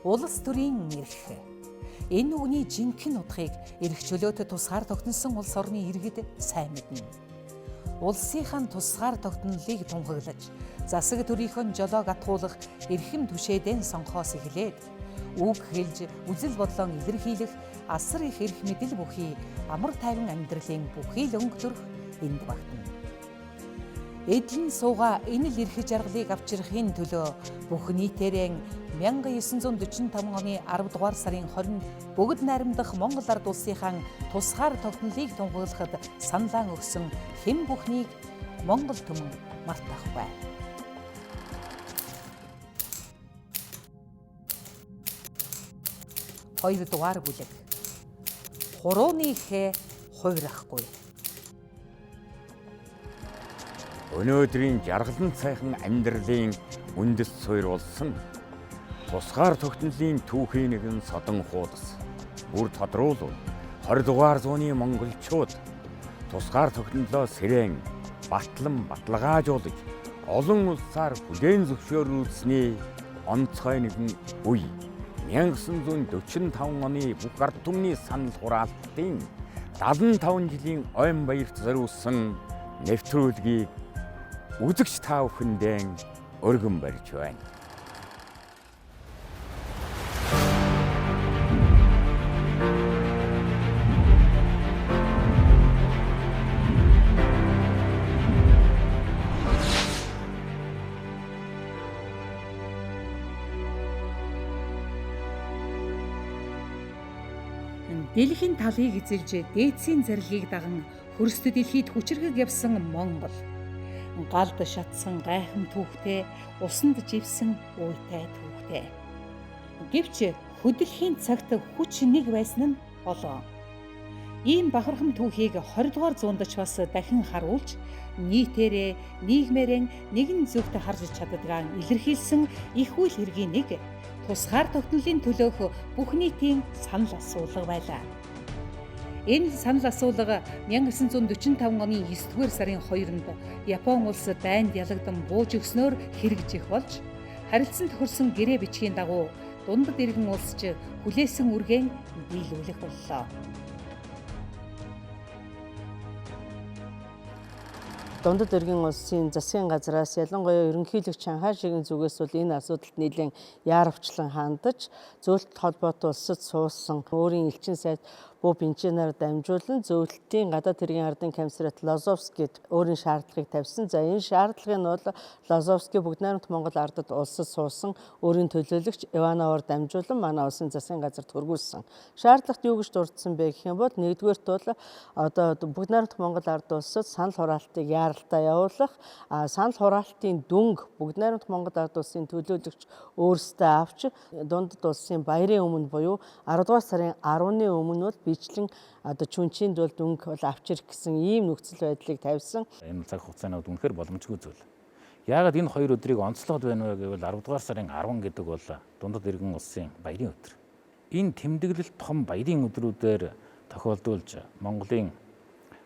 Улс төрийн эрх. Энэ үгний жинхэнэ утгыг эрх чөлөөт тусгаар тогтносон улс орны иргэд сайн мэднэ. Улсынхаа тусгаар тогтнолыг тунхаглаж, засаг төрийнхөө жолоог атгуулах эрхэм түшээдэн сонгохоос эхлээд үг хэлж, үзэл бодлоо илэрхийлэх асар их эрх мэдэл бүхий амар тайван амьдралын бүхий л өнгө төрх энд багтана. Эдлэн суугаа энэ л эрх жаргалыг авчрахын төлөө бүх нийтээрээ 1945 оны 10 дугаар сарын 20-нд бүгд найрамдах Монгол Ард Улсынхаа тусгаар тогтнолыг тунхаглахад саналаа өгсөн хэн бүхнийг Монгол түмэн мартахгүй. Хоёр дугаар бүлэг. Хурууны хэ хувирахгүй. Өнөөдрийн жаргалан сайхан амьдралын үндэс суурь болсон тусгаар тогтнолын түүхийн нэгэн содон хуудас бүр тодруулвал 20 дугаар зууны монголчууд тусгаар тогтнолоо сэрэн батлан баталгаажуулж олон улсаар хүлээн зөвшөөрүүлсэний онцгой нэгэн үе 1945 оны бүх ард түмний санал хураалтын 75 жилийн ойн баярт зориулсан нэвтрүүлгийг үзэгч та бүхэндээ өргөн барьж байна. Дэлхийн талыг эзэлж дээдсийн зарлигийг даган хөрстө дэлхийд хүчрхэг явсан Монгол. Галд шатсан гайхан түүхтэй, усанд живсэн уйтай түүхтэй. Гэвч хөдлөхийн цагт хүч нэг байсан нь олон. Ийм бахархам түүхийг 20 дугаар зуунд ч бас дахин харуулж нийтээрээ нийгмээрээ нэгэн зүгт харж чаддгаа илэрхийлсэн их үйл хэргийн нэг тусгаар тогтнолын төлөөх бүх нийтийн санал асуулга байлаа. Энэ санал асуулга 1945 оны 9-р сарын 2-нд Япон улс дайнд ялагдан бууж өгснөөр хэрэгжих болж харилцан тохирсон гэрээ бичгийн дагуу дундад иргэн улс ч хүлээсэн үргэн биелүүлэх боллоо. Дундад иргэн улсын засгийн газраас, ялангуяа ерөнхийлөгч Чанхай шигийн зүгээс бол энэ асуудалд нэлээд яаравчлан хандаж, зөөлт холбоотой улсад суусан өөрийн элчин сайд Бүү Бинчэнаар дамжуулан зөөлтийн гадаад хэргийн ардын комиссариат Лозовскид өөрийн шаардлагыг тавьсан. За, энэ шаардлагыг нь бол Лозовский бүгд найрамдах Монгол ардад улсад суусан өөрийн төлөөлөгч Ивановоор дамжуулан манай улсын засгийн газарт хүргүүлсэн. Шаардлагат юу гэж дурдсан бэ гэх юм бол нэгдүгээрт бол одоо бүгд найрамдах Монгол ард улсад санал хураалтыг яаралтай явуулах, санал хураалтын дүнг бүгд найрамдах Монгол ард улсын төлөөлөгч өөрсдөө авч дундад улсын баярын өмнө буюу 10 дугаар сарын 10-ны өмнө бол биечлэн одоо чүнчинд бол дүнг бол авч ирэх гэсэн ийм нөхцөл байдлыг тавьсан. Энэ цаг хугацааны хувьд үнэхээр боломжгүй зүйл. Яагаад энэ хоёр өдрийг онцлоод байна вэ гэвэл 10 дугаар сарын 10 гэдэг бол дундад иргэн улсын баярын өдөр. Энэ тэмдэглэл том баярын өдрүүдээр тохиолдуулж Монголын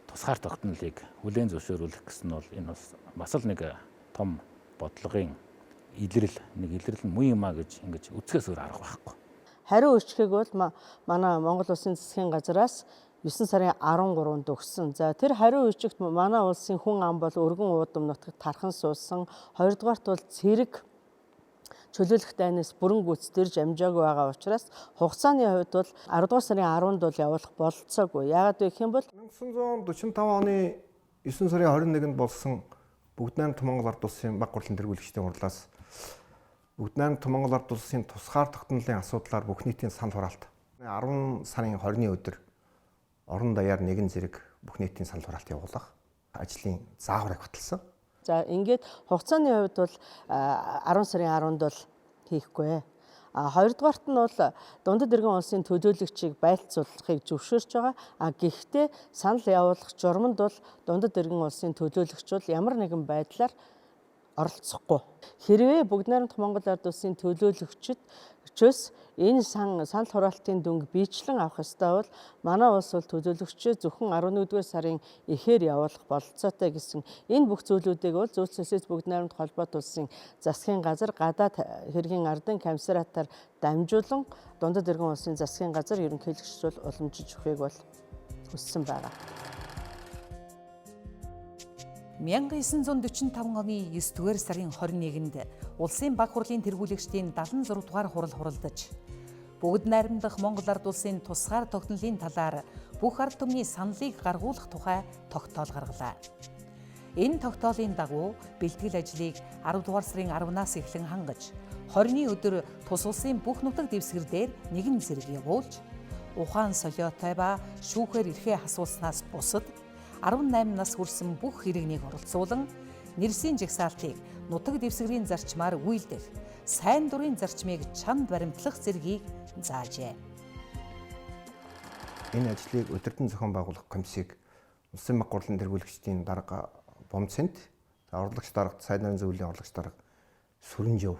тусгаар тогтнолыг хүлээн зөвшөөрүүлэх гэсэн нь бол энэ бас л нэг том бодлогын илрэл, нэг илрэл нь муу юм а гэж ингэж үзэхээс өөр арга байхгүй. Хариу өчгийг бол манай Монгол Улсын засгийн газраас 9 сарын 13-нд өгсөн. За, тэр хариу өчигт манай улсын хүн ам бол өргөн уудам нутагт тархан суусан. Хоёрдугаарт бол цэрэг чөлөөлөх дайнаас бүрэн гүйцэтгэж амжаагүй байгаа учраас хугацааны хувьд бол 10 дугаар сарын 10-нд бол явуулах бололцоогүй. Яагаад вэ гэх юм бол 1945 оны 9 сарын 21-нд болсон Бүгд найрамдах Монгол Ард Улсын баг хурлын тэргүүлэгчдийн хурлаас Бүгд найрамдах Монгол Ард Улсын тусгаар тогтнолын асуудлаар бүх нийтийн санал хураалт 10 сарын 20-ны өдөр орон даяар нэгэн зэрэг бүх нийтийн санал хураалт явуулах ажлын зааврыг баталсан. За, ингээд хугацааны хувьд бол 10 сарын 10-нд бол хийхгүй. А хоёрдугаарт нь бол дундад иргэн улсын төлөөлөгчийг байлцуулахыг зөвшөөрч байгаа. А гэхдээ санал явуулах журманд бол дундад иргэн улсын төлөөлөгч бол ямар нэгэн байдлаар оролцохгүй. Хэрвээ бүгд найрамдах Монгол Ард Улсын төлөөлөгчд Төлөөлөгчөөс энэ санал хураалтын дүнг биечлэн авах ёстой бол манай улс бол төлөөлөгчөө зөвхөн 11-р сарын эхээр явуулах бололцоотой гэсэн энэ бүх зүйлүүдийг бол Зүйц Социалист Бүгд Найрамдах Холбоот улсын засгийн газар гадаад хэргийн ардын комиссариатаар дамжуулан дундад иргэн улсын засгийн газар ерөнхийлөгчд бол уламжиж өгөхийг бол хүссэн байгаа. 1945 оны 9-р сарын 21-нд Улсын баг хурлын тэргүүлэгчдийн 76 дугаар хурал хуралдаж Бүгд найрамдах Монгол ард улсын тусгаар тогтнолын талаар бүх ард түмний саналыг гаргуулах тухай тогтоол гаргалаа. Энэ тогтоолын дагуу бэлтгэл ажлыг 10 дугаар сарын 10-наас эхлэн хангаж 20-ны өдөр тус улсын бүх нутаг дэвсгэр дээр нэгэн зэрэг явуулж ухаан солиотой ба шүүхээр эрхээ асуулснаас бусад 18 нас хүрсэн бүх иргэнийг оролцуулан нэрсийн жагсаалтыг нутаг дэвсгэрийн зарчмаар үйлдэх, сайн дурын зарчмыг чанд баримтлах зэргийг заажээ. Энэ ажлыг удирдан зохион байгуулах комиссийг Улсын баг хурлын тэргүүлэгчдийн дарга Бомцэнт, за орлогч дарга Сайд нарын зөвлөлийн орлогч дарга Сүрэнжив.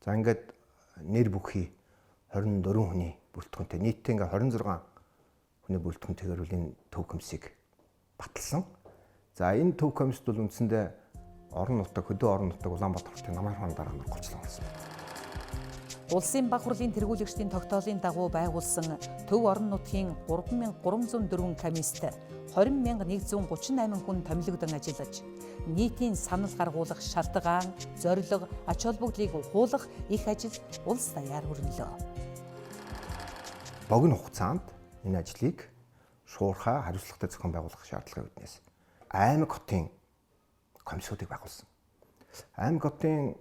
За ингээд нэр бүхий 24 хүний бүрэлдэхүүнтэй нийтдээ ингээд 26 хүний бүрэлдэхүүнтэйгээр үл энэ төв комиссийг баталсан. За энэ төв комиссд бол үндсэндээ орон нутаг, хөдөө орон нутаг Улаанбаатар хотын намын хорон дарга нар голчлон болсон байна. Улсын баг хурлын тэргүүлэгчдийн тогтоолын дагуу байгуулсан төв орон нутгийн 3304 комист 20138 хүн томилогдон ажиллаж, нийтийн санал гаргуулах шалтгаан, зорилго, ач холбогдлыг ухуулах их ажил улс даяар өрнөлөө. Богино хугацаанд энэ ажлыг шуурхай хариуцлагатай зохион байгуулах шаардлагын үүднээс аймаг хотын комиссуудыг байгуулсан. Аймаг хотын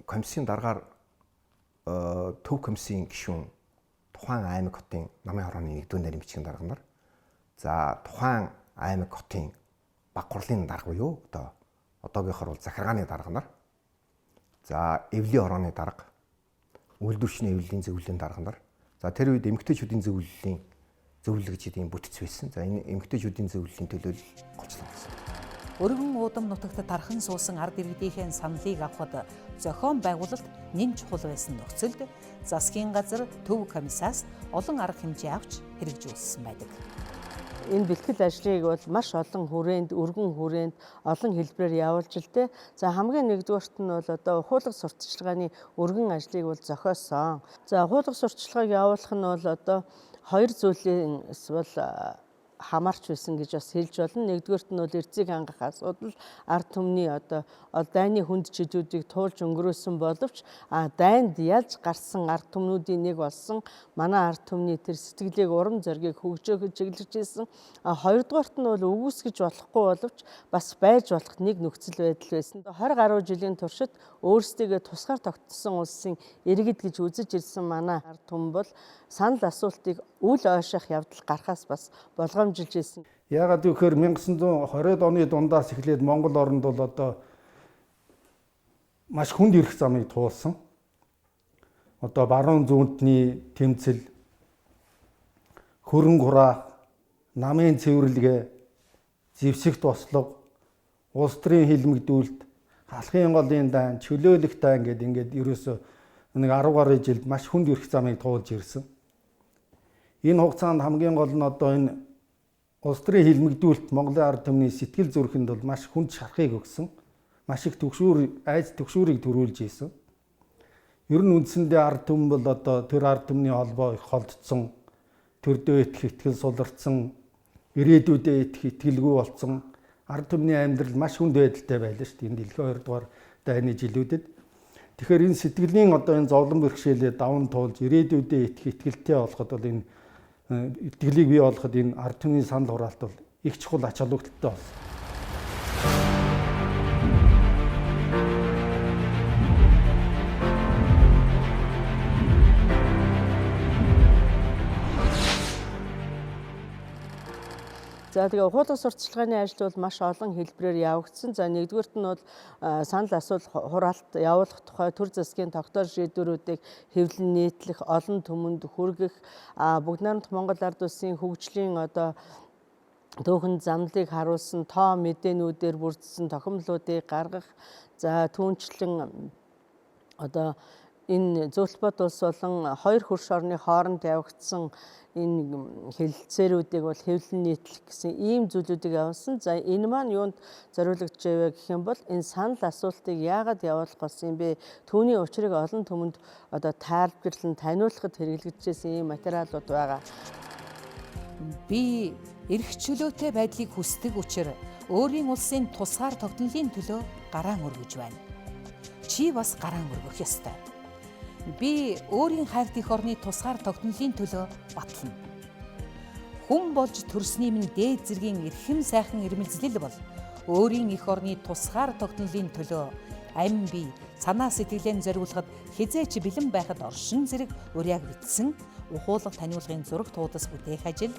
комиссийн даргаар төв комиссийн гишүүн тухайн аймаг хотын намын хорооны нэгдүгээр нарийн бичгийн дарга нар, за тухайн аймаг хотын баг хурлын дарга буюу одоо одоогийнхор бол захиргааны дарга нар, за эвлийн хорооны дарга, үйлдвэрчний эвлэлийн зөвлөлийн дарга нар, за тэр үед эмэгтэйчүүдийн зөвлөлийн зөвлөл гэж ийм бүтэц байсан. За энэ эмэгтэйчүүдийн зөвлөлийн төлөөлөл голчлон болсон. Өргөн уудам нутагт тархан суусан ард иргэдийнхээ саналыг авахд зохион байгуулалт нэн чухал байсан нөхцөлд засгийн газар төв комиссаас олон арга хэмжээ авч хэрэгжүүлсэн байдаг. Энэ бэлтгэл ажлыг бол маш олон хүрээнд, өргөн хүрээнд олон хэлбэрээр явуулж л дээ. За хамгийн нэгдүгээрт нь бол одоо ухуулга сурталчилгааны өргөн ажлыг бол зохиосон. За ухуулга сурталчилгааг явуулах нь бол одоо хоёр зүйлээс бол хамаарч байсан гэж бас хэлж болно. Нэгдүгээрт нь бол эрцийг хангах асуудал, ард түмний одоо дайны хүнд чижүүдийг туулж өнгөрөөсөн боловч дайнд ялж гарсан ард түмнүүдийн нэг болсон манай ард түмний тэр сэтгэлийг, урам зоригийг хөгжөөхөд чиглэж ирсэн. Хоёрдугаарт нь бол үгүйсгэж болохгүй боловч бас байж болох нэг нөхцөл байдал байсан. 20 гаруй жилийн туршид өөрсдийгөө тусгаар тогтсон улсын иргэд гэж үзэж ирсэн манай ард түмэн бол санал асуултыг үл ойших явдал гарахаас бас болгоомжилж ирсэн. Яагаад гэвэл 1920-ад оны дундаас эхлээд Монгол оронд бол одоо маш хүнд ирэх замыг туулсан. Одоо баруун зүүнтний тэмцэл, хөрөнгө хураах, намын цэвэрлэгээ, зэвсэгт бослого, улс төрийн хилмигдүүлэлт, халахын голын дайн, чөлөөлөх дайн гэдэг ингээд ерөөсөө нэг 10 гаруй жилд маш хүнд ирэх замыг туулж ирсэн. Энэ хугацаанд хамгийн гол нь одоо энэ улс төрийн хилмигдүүлэлт Монголын ард түмний сэтгэл зүрхэнд бол маш хүнд шархыг өгсөн. Маш их төгшүүр, айц төгшүүрийг төрүүлж ийсэн. Ер нь үндсэндээ ард түмэн бол одоо тэр ард түмний холбоо их холдсон, төрдөө итгэх итгэл суларцсан, ирээдүйдээ итгэх итгэлгүй болсон. Ард түмний амьдрал маш хүнд байдалтай байлаа шүү дээ. Энэ дэлхийн 2 дугаар дайны жилүүдэд. Тэгэхээр энэ сэтгэлийн одоо энэ зовлон бэрхшээлээ даван туулж ирээдүйдээ итгэх итгэлтэй болоход бол энэ итгэлийг бий болгоход энэ ард түмний санал хураалт бол их чухал ач холбогдолтой болсон. За тэгээ ухуулга сурталчилгааны ажил бол маш олон хэлбэрээр явагдсан. За нэгдүгээрт нь бол санал асуулт хураалт явуулах тухай төр засгийн тогтоол шийдвэрүүдийг хэвлэн нийтлэх, олон түмэнд хүргэх, Бүгд найрамдах Монгол ард улсын хөгжлийн одоо түүхэн замлыг харуулсан тоо мэдээнүүдээр бүрдсэн тохиомлуудыг гаргах, за түүнчлэн одоо Энэ Зөөлтбот улс болон хоёр хөрш орны хооронд явагдсан энэ хэлэлцээрүүдийг бол хэвлэн нийтлэх гэсэн ийм зүйлүүдийг явуулсан. За энэ маань юунд зориулагдж байвэ гэх юм бол энэ санал асуултыг яагаад явуулах болсон юм бэ? Түүний учрыг олон түмэнд одоо тайлбарлан таниулахад хэрэглэгдэжсэн ийм материалууд байгаа. Би эрх чөлөөтэй байдлыг хүсдэг учир өөрийн улсын тусгаар тогтнолын төлөө гараан өргөж байна. Чи бас гараан өргөх ёстой. Би өөрийн хайрт эх орны тусгаар тогтнолын төлөө батлана. Хүн болж төрсний минь дээд зэргийн эрхэм сайхан ирмэлзлэл бол өөрийн эх орны тусгаар тогтнолын төлөө ам бие санаа сэтгэлээ зориулахад хэзээ ч бэлэн байхад оршин зэрэг урьяаг битсэн ухуулга таниулгын зураг туудас бүтээх ажил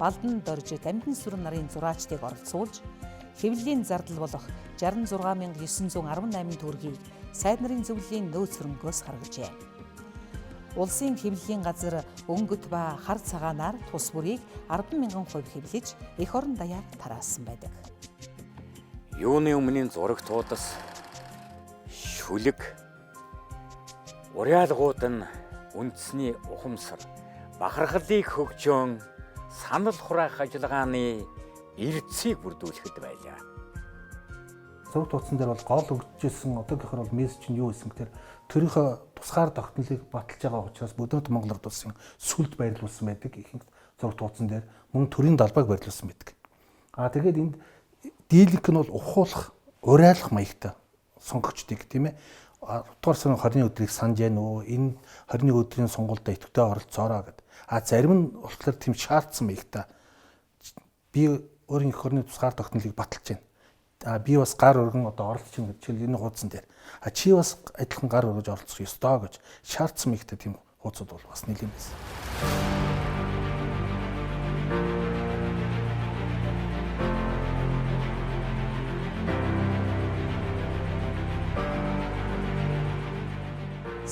Балдан дорж Дамдин сүрэн нарын зураачдыг оролцуулж хэвлэлийн зардал болох 66,918 төгрөгийг сайд нарын зөвлөлийн нөөц хөрөнгөөс гаргажээ. Улсын хэвлэлийн газар өнгөт ба хар цагаанаар тус бүрийг 10,000% хэвлэж эх орон даяар тараасан байдаг. Юуны өмнө зураг туудас шүлэг уриалгууд нь үндэсний ухамсар бахархлыг хөгжөөн санал хураах ажиллагааны эрдэсийг бүрдүүлэхэд байлаа. Зураг туудсан дээр бол гол өгчээсэн одоогийнхор бол мессеж нь юу байсан гэхээр төрийнхөө тусгаар тогтнолыг баталж байгаа учраас Бүдэнт Монгол ард улсын сүлд байрлуулсан байдаг. Ихэнх зураг туудсан дээр мөн төрийн далбайг байрлуулсан байдаг. Аа тэгээд энд дийлэнх нь бол ухуулах, уриалах маягтай сонгогчдыг тийм ээ. 10 дугаар сарын 20-ны өдрийг санаж яана уу? Энэ 20-ны өдрийн сонгуульд идэвхтэй оролцоорой гэд. А зарим нь болохоор тийм шаардсан маягтай. Би өөрийн эх орны тусгаар тогтнолыг баталж байна. А би бас гар өргөн одоо оролцож байна гэж жишээл энэ хуудсан дээр. А чи бас адилхан гар өргөж оролцох ёстой гэж шаардсан маягтай тийм хуудсууд бол бас нэлээд байсан.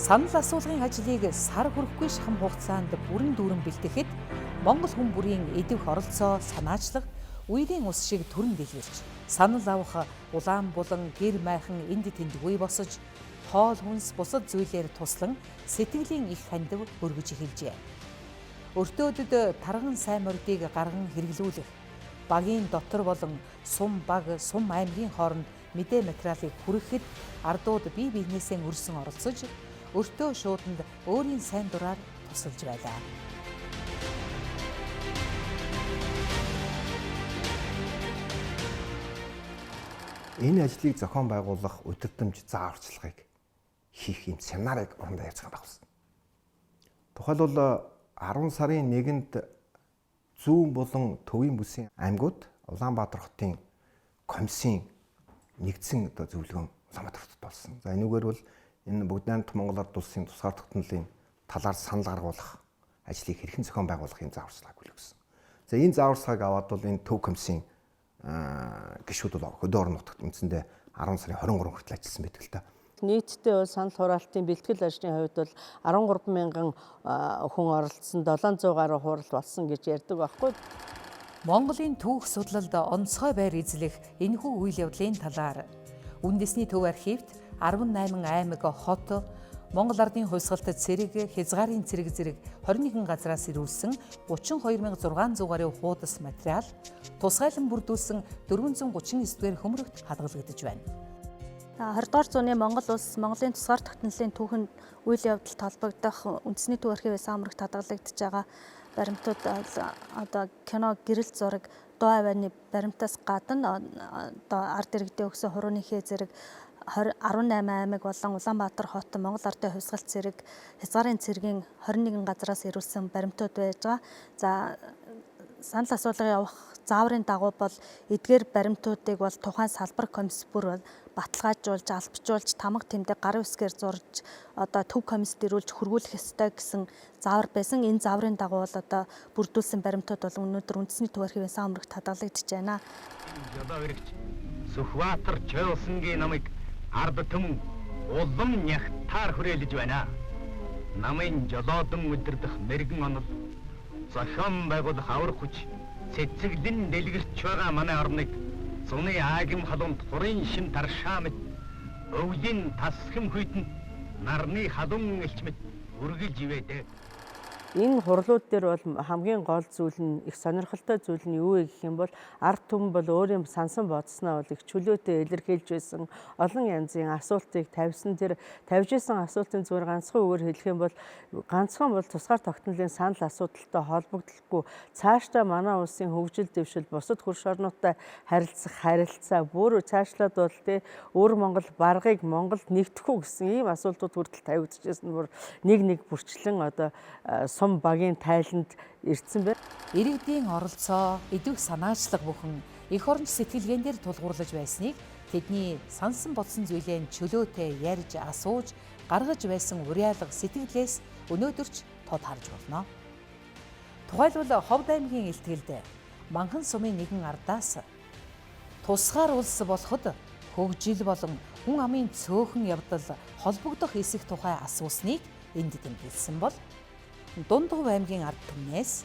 Санал асуулгын ажлыг сар хүрэхгүй шахам хугацаанд бүрэн дүүрэн бэлтгэхэд Монгол хүн бүрийн идэвх оролцоо, санаачлаг үеийн ус шиг төрөн дэлгэрч санал авах улаан булан гэр майхан энд тэндгүй босож хоол хүнс бусад зүйлээр туслан сэтгэлийн их хандив өргөж эхэлжээ. Өртөөдөд тарган сайн мордыг гарган хэрэглүүлэх, багийн дотор болон сум баг, сум аймгийн хооронд мэдээ материалыг хүргэхэд ардууд бие биенээсээ өрсөн оролцож өртөө шууданд өөрийн сайн дураар тусалж байлаа. Энэ ажлыг зохион байгуулах удирдамж зааварчилгааг хийх юм семинарыг орондоо явуулсан байгуулсан. Тухайлбал 10 сарын 1-нд Зүүн болон Төвийн бүсийн аймагуд Улаанбаатар хотын комиссийн нэгдсэн одоо зөвлөгөөн Улаанбаатар хотод болсон. За энүүгээр бол энэ Бүгд найрамдах Монгол Ард улсын тусгаар тогтнолын талаар санал гаргуулах ажлыг хэрхэн зохион байгуулах юм зааварчилгааг хүлээгсэн. За энэ зааварчилгааг аваад бол энэ төв комиссийн гишүүд бол хөдөө орон нутагт үндсэндээ 10 сарын 23 хүртэл ажилласан байдаг л та. Нийтдээ бол санал хураалтын бэлтгэл ажлын хувьд бол 13 мянган хүн оролцсон, 700 гаруй хурал болсон гэж ярьдаг байхгүй. Монголын түүх судлалд онцгой байр эзлэх энэхүү үйл явдлын талаар Үндэсний төв архивт 18 аймаг, хот, Монгол Ардын хувьсгалт цэрэг, хязгаарын цэрэг зэрэг 21 газраас ирүүлсэн 32,600 гаруй хуудас материал тусгайлан бүрдүүлсэн 439 дугаар хөмрөгт хадгалагдаж байна. 20 дугаар зууны Монгол улс Монголын тусгаар тогтнолын түүхэнд үйл явдалд холбогдох үндэсний төв архивээс амрагт хадгалагдаж байгаа баримтууд одоо кино, гэрэл зураг, дуу авианы баримтаас гадна одоо ард иргэдийн өгсөн хурууны хээ зэрэг 18 аймаг болон Улаанбаатар хот, Монгол Ардын хувьсгалт цэрэг, хязгаарын цэргийн 21 газраас ирүүлсэн баримтууд байж байгаа. За санал асуулга явах зааврын дагуу бол эдгээр баримтуудыг бол тухайн салбар комисс бүр баталгаажуулж, албажуулж, тамга тэмдэг гарын үсгээр зурж одоо төв комиссд ирүүлж хөргүүлэх ёстой гэсэн заавар байсан. Энэ зааврын дагуу бол одоо бүрдүүлсэн баримтууд бол өнөөдөр үндэсний төв архивын сан амрагт хадгалагдаж байна. Жолоо өргөч Сүхбаатар Чойлсонгийн намыг ард түмэн улам нягтаар хүрээлж байна. Намын жолоодон удирдах мэрэгэн онол зохион байгуулах авар хүч цэцэглэн дэлгэрч байгаа манай орныг зуны аагим халуунд хурын шим таршаа мэт өвлийн тасхим хүйтэн Нарны халуун элчмэд үргэлж ивэдэ. Энэ хурлууд дээр бол хамгийн гол зүйл нь, их сонирхолтой зүйл нь юу вэ гэх юм бол ард түмэн бол өөрийн сансан бодсноо бол их чөлөөтэй илэрхийлж байсан, олон янзын асуултыг тавьсан. Тэр тавьж исэн асуултын зүгээр ганцхан үгээр хэлэх юм бол ганцхан бол тусгаар тогтнолын санал асуудалтай холбогдлохгүй цаашдаа манай улсын хөгжил дэвшил, бусад хөрш орнуудтай харилцах харилцаа, бүр цаашлаад бол тэ өр Монгол баргыг Монголд нэгтгэх үү гэсэн ийм асуултууд хүртэл тавигдчихсэн. Бүр нэг нэг бүрчлэн одоо сум багийн тайланд ирсэн байна. Иргэдийн оролцоо, идэвх санаачлага бүхэн эх оронч сэтгэлгээн дээр тулгуурлаж байсныг тэдний сансан бодсон зүйлээ чөлөөтэй ярьж, асууж, гаргаж байсан уриалга сэтгэлээс өнөөдөрч тод харж болно. Тухайлбал Ховд аймгийн илтгэлд Манхан сумын нэгэн ардаас тусгаар улс болоход хөгжил болон хүн амын цөөхөн явдал холбогдох эсэх тухай асуусныг энд тэмдэглэсэн бол Дундгов аймгийн ард түмнээс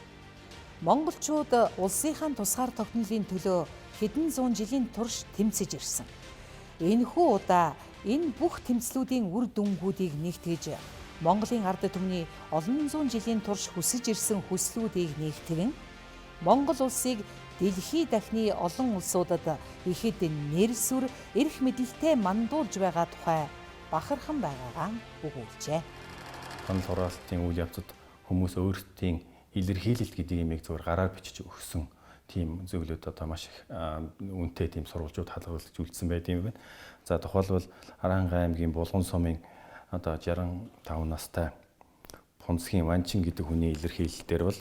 монголчууд улсынхаа тусгаар тогтнолын төлөө хэдэн зуун жилийн турш тэмцэж ирсэн. Энэхүү удаа энэ бүх тэмцлүүдийн үр дүнгуудыг нэгтгэж Монголын ард түмний олон зуун жилийн турш хүсэж ирсэн хүслүүдийг нэгтгэн Монгол улсыг дэлхий дахны олон улсуудад ихэд нэр сүр, эрх мэдэлтэй мандуулж байгаа тухай бахархан байгаагаа өгүүлжээ. Санал хураалтын үйл явцад хүмүүс өөрсдийн илэрхийлэлт гэдэг юмыг зүгээр гараар бичиж өгсөн тийм зөвлөд одоо маш их үнэтэй тийм сурвалжууд хадгалж үлдсэн байд юм байна. За тухайлбал Хараанхай аймгийн Булган сумын одоо 65 настай Пунцгийн Ванчин гэдэг хүний илэрхийлэлтээр бол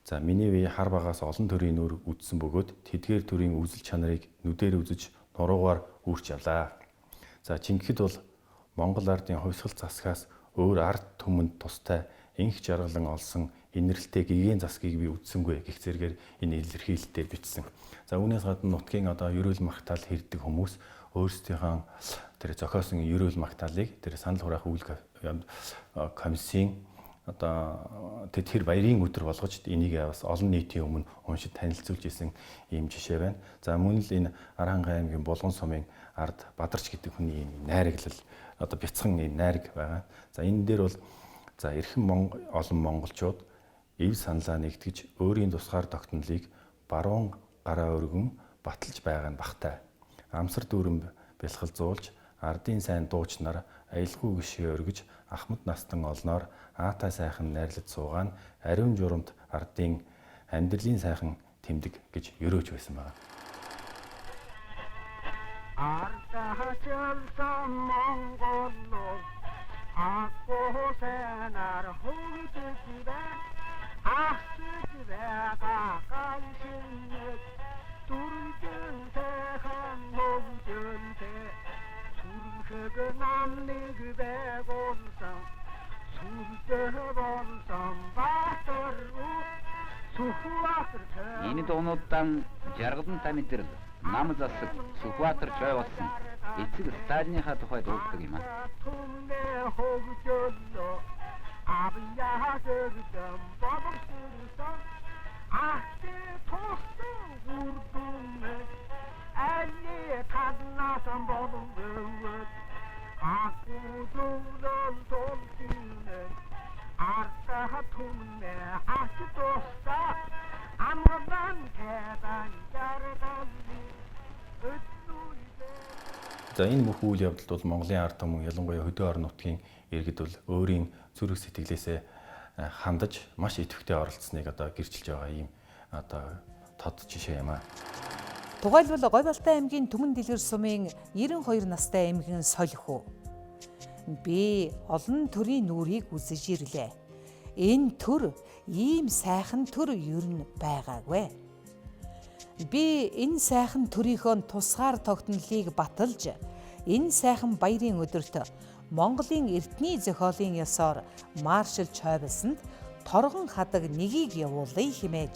за миний бие хар багаас олон төрлийн нүр үдсэн бөгөөд тэдгээр төрийн үзэл чанарыг нүдээр үзэж нуруугаар үүрч явлаа. За Чингэхэд бол Монгол ардын хувьсгал засгаас өөр ард түмэнд тустай инх жаргалан олсон инэрлэлтэй гэгээн засгийг би үзсэнгүй гэх зэрэгээр энэ илэрхийлэлтээр бичсэн. За үүнээс гадна нутгийн одоо ерөөл магтаал хэрдэг хүмүүс өөрсдийнхөө тэр зохиосон ерөөл магтаалыг тэр санал хураах үйл комиссийн одоо тэр баярын өдөр болгож энийг бас олон нийтийн өмнө уншид танилцуулж исэн ийм жишээ байна. За мөн л энэ Аранхай аймгийн Булган сумын ард Бадарч гэдэг хүний ийм найраглал одоо бяцхан ийм найраг байгаа. За энэ дээр бол за эрхэм олон монголчууд эв саналаа нэгтгэж өөрийн тусгаар тогтнолыг баруун гараа өргөн баталж байгаа нь багтай. Амсар дүүрэн бэлхал зуулж ардын сайн дууч нар аялгүй гişээ өргөж ахмад настан олноор аатай сайхан найрлаж суугаа нь ариун журамт ардын амьдралын сайхан тэмдэг гэж өрөөж байсан байна. Ардахчилсан Монгол Аккусанаар хөгжиж ахсаж байгаа ганшинэг дүржин сайхан хөгжөнтэй сүрхэг намныг байгуулсан сүрдэх болсон Баатар Сүхбаатар. Энэ дуунуудтан жаргалан мэдрэл нам засаг Сүхбаатар чой болсон эцэг Сталиныхаа тухай дуулдаг юм аа. За энэ бүх үйл явдалд бол Монголын ард түмэн, ялангуяа хөдөө орон нутгийн иргэд бол өөрийн зүрх сэтгэлээсээ хандаж маш идэвхтэй оролцсныг одоо гэрчилж байгаа ийм одоо тод жишээ юм аа. Тухайлбал Говь-Алтай аймгийн Түмэн Дэлгэр сумын 92 настай эмгэн Солихүү. Би олон төрийн нүрийг үзэж ирлээ. Энэ төр ийм сайхан төр ер нь байгаагүй. Би энэ сайхан төрийнхөө тусгаар тогтнолыг баталж энэ сайхан баярын өдөрт Монголын эртний зохиолын ёсоор маршал Чойболсонд торгон хадаг нэгийг явуулъя хэмээж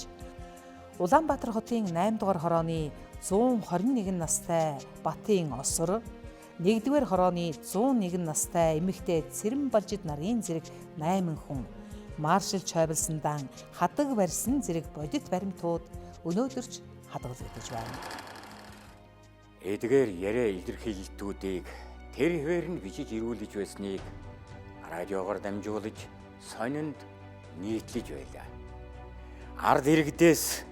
Улаанбаатар хотын 8 дугаар хорооны 121 настай Батын Осор, 1-р хорооны 101 настай эмэгтэй Цэрэн Балжид нарын зэрэг 8 хүн маршал Чойболсондан хадаг барьсан зэрэг бодит баримтууд өнөөдөрч хадгалагдаж байна. Эдгээр яриа илэрхийлэлтүүдийг тэр хэвээр нь бичиж ирүүлж байсныг Радиогоор дамжуулж сонинд нийтлэж байлаа. Ард иргэдээс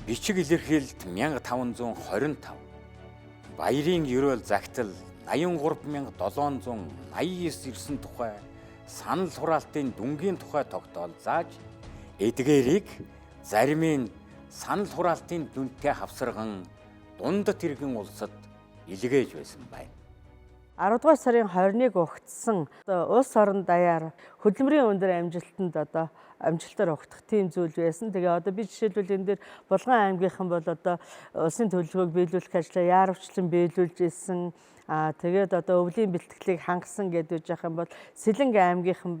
бичиг илэрхийлэлт 1525, баярын ерөөл загтал 83789 ирсэн тухай санал хураалтын дүнгийн тухай тогтоол зааж эдгээрийг зарим нь санал хураалтын дүнтэй хавсарган дундад иргэн улсад илгээж байсан байна. 10 дугаар сарын 20-ыг угтсан улс орон даяар хөдөлмөрийн өндөр амжилтанд одоо амжилтаар угтах тийм зүйл байсан. Тэгээ одоо би жишээлбэл энэ дээр Булган аймгийнхан бол одоо улсын төлөвлөгөөг биелүүлэх ажлаа яаравчлан биелүүлж исэн. Тэгээд одоо өвлийн бэлтгэлийг хангасан гэдээ үж явах юм бол Сэлэнг аймгийнхан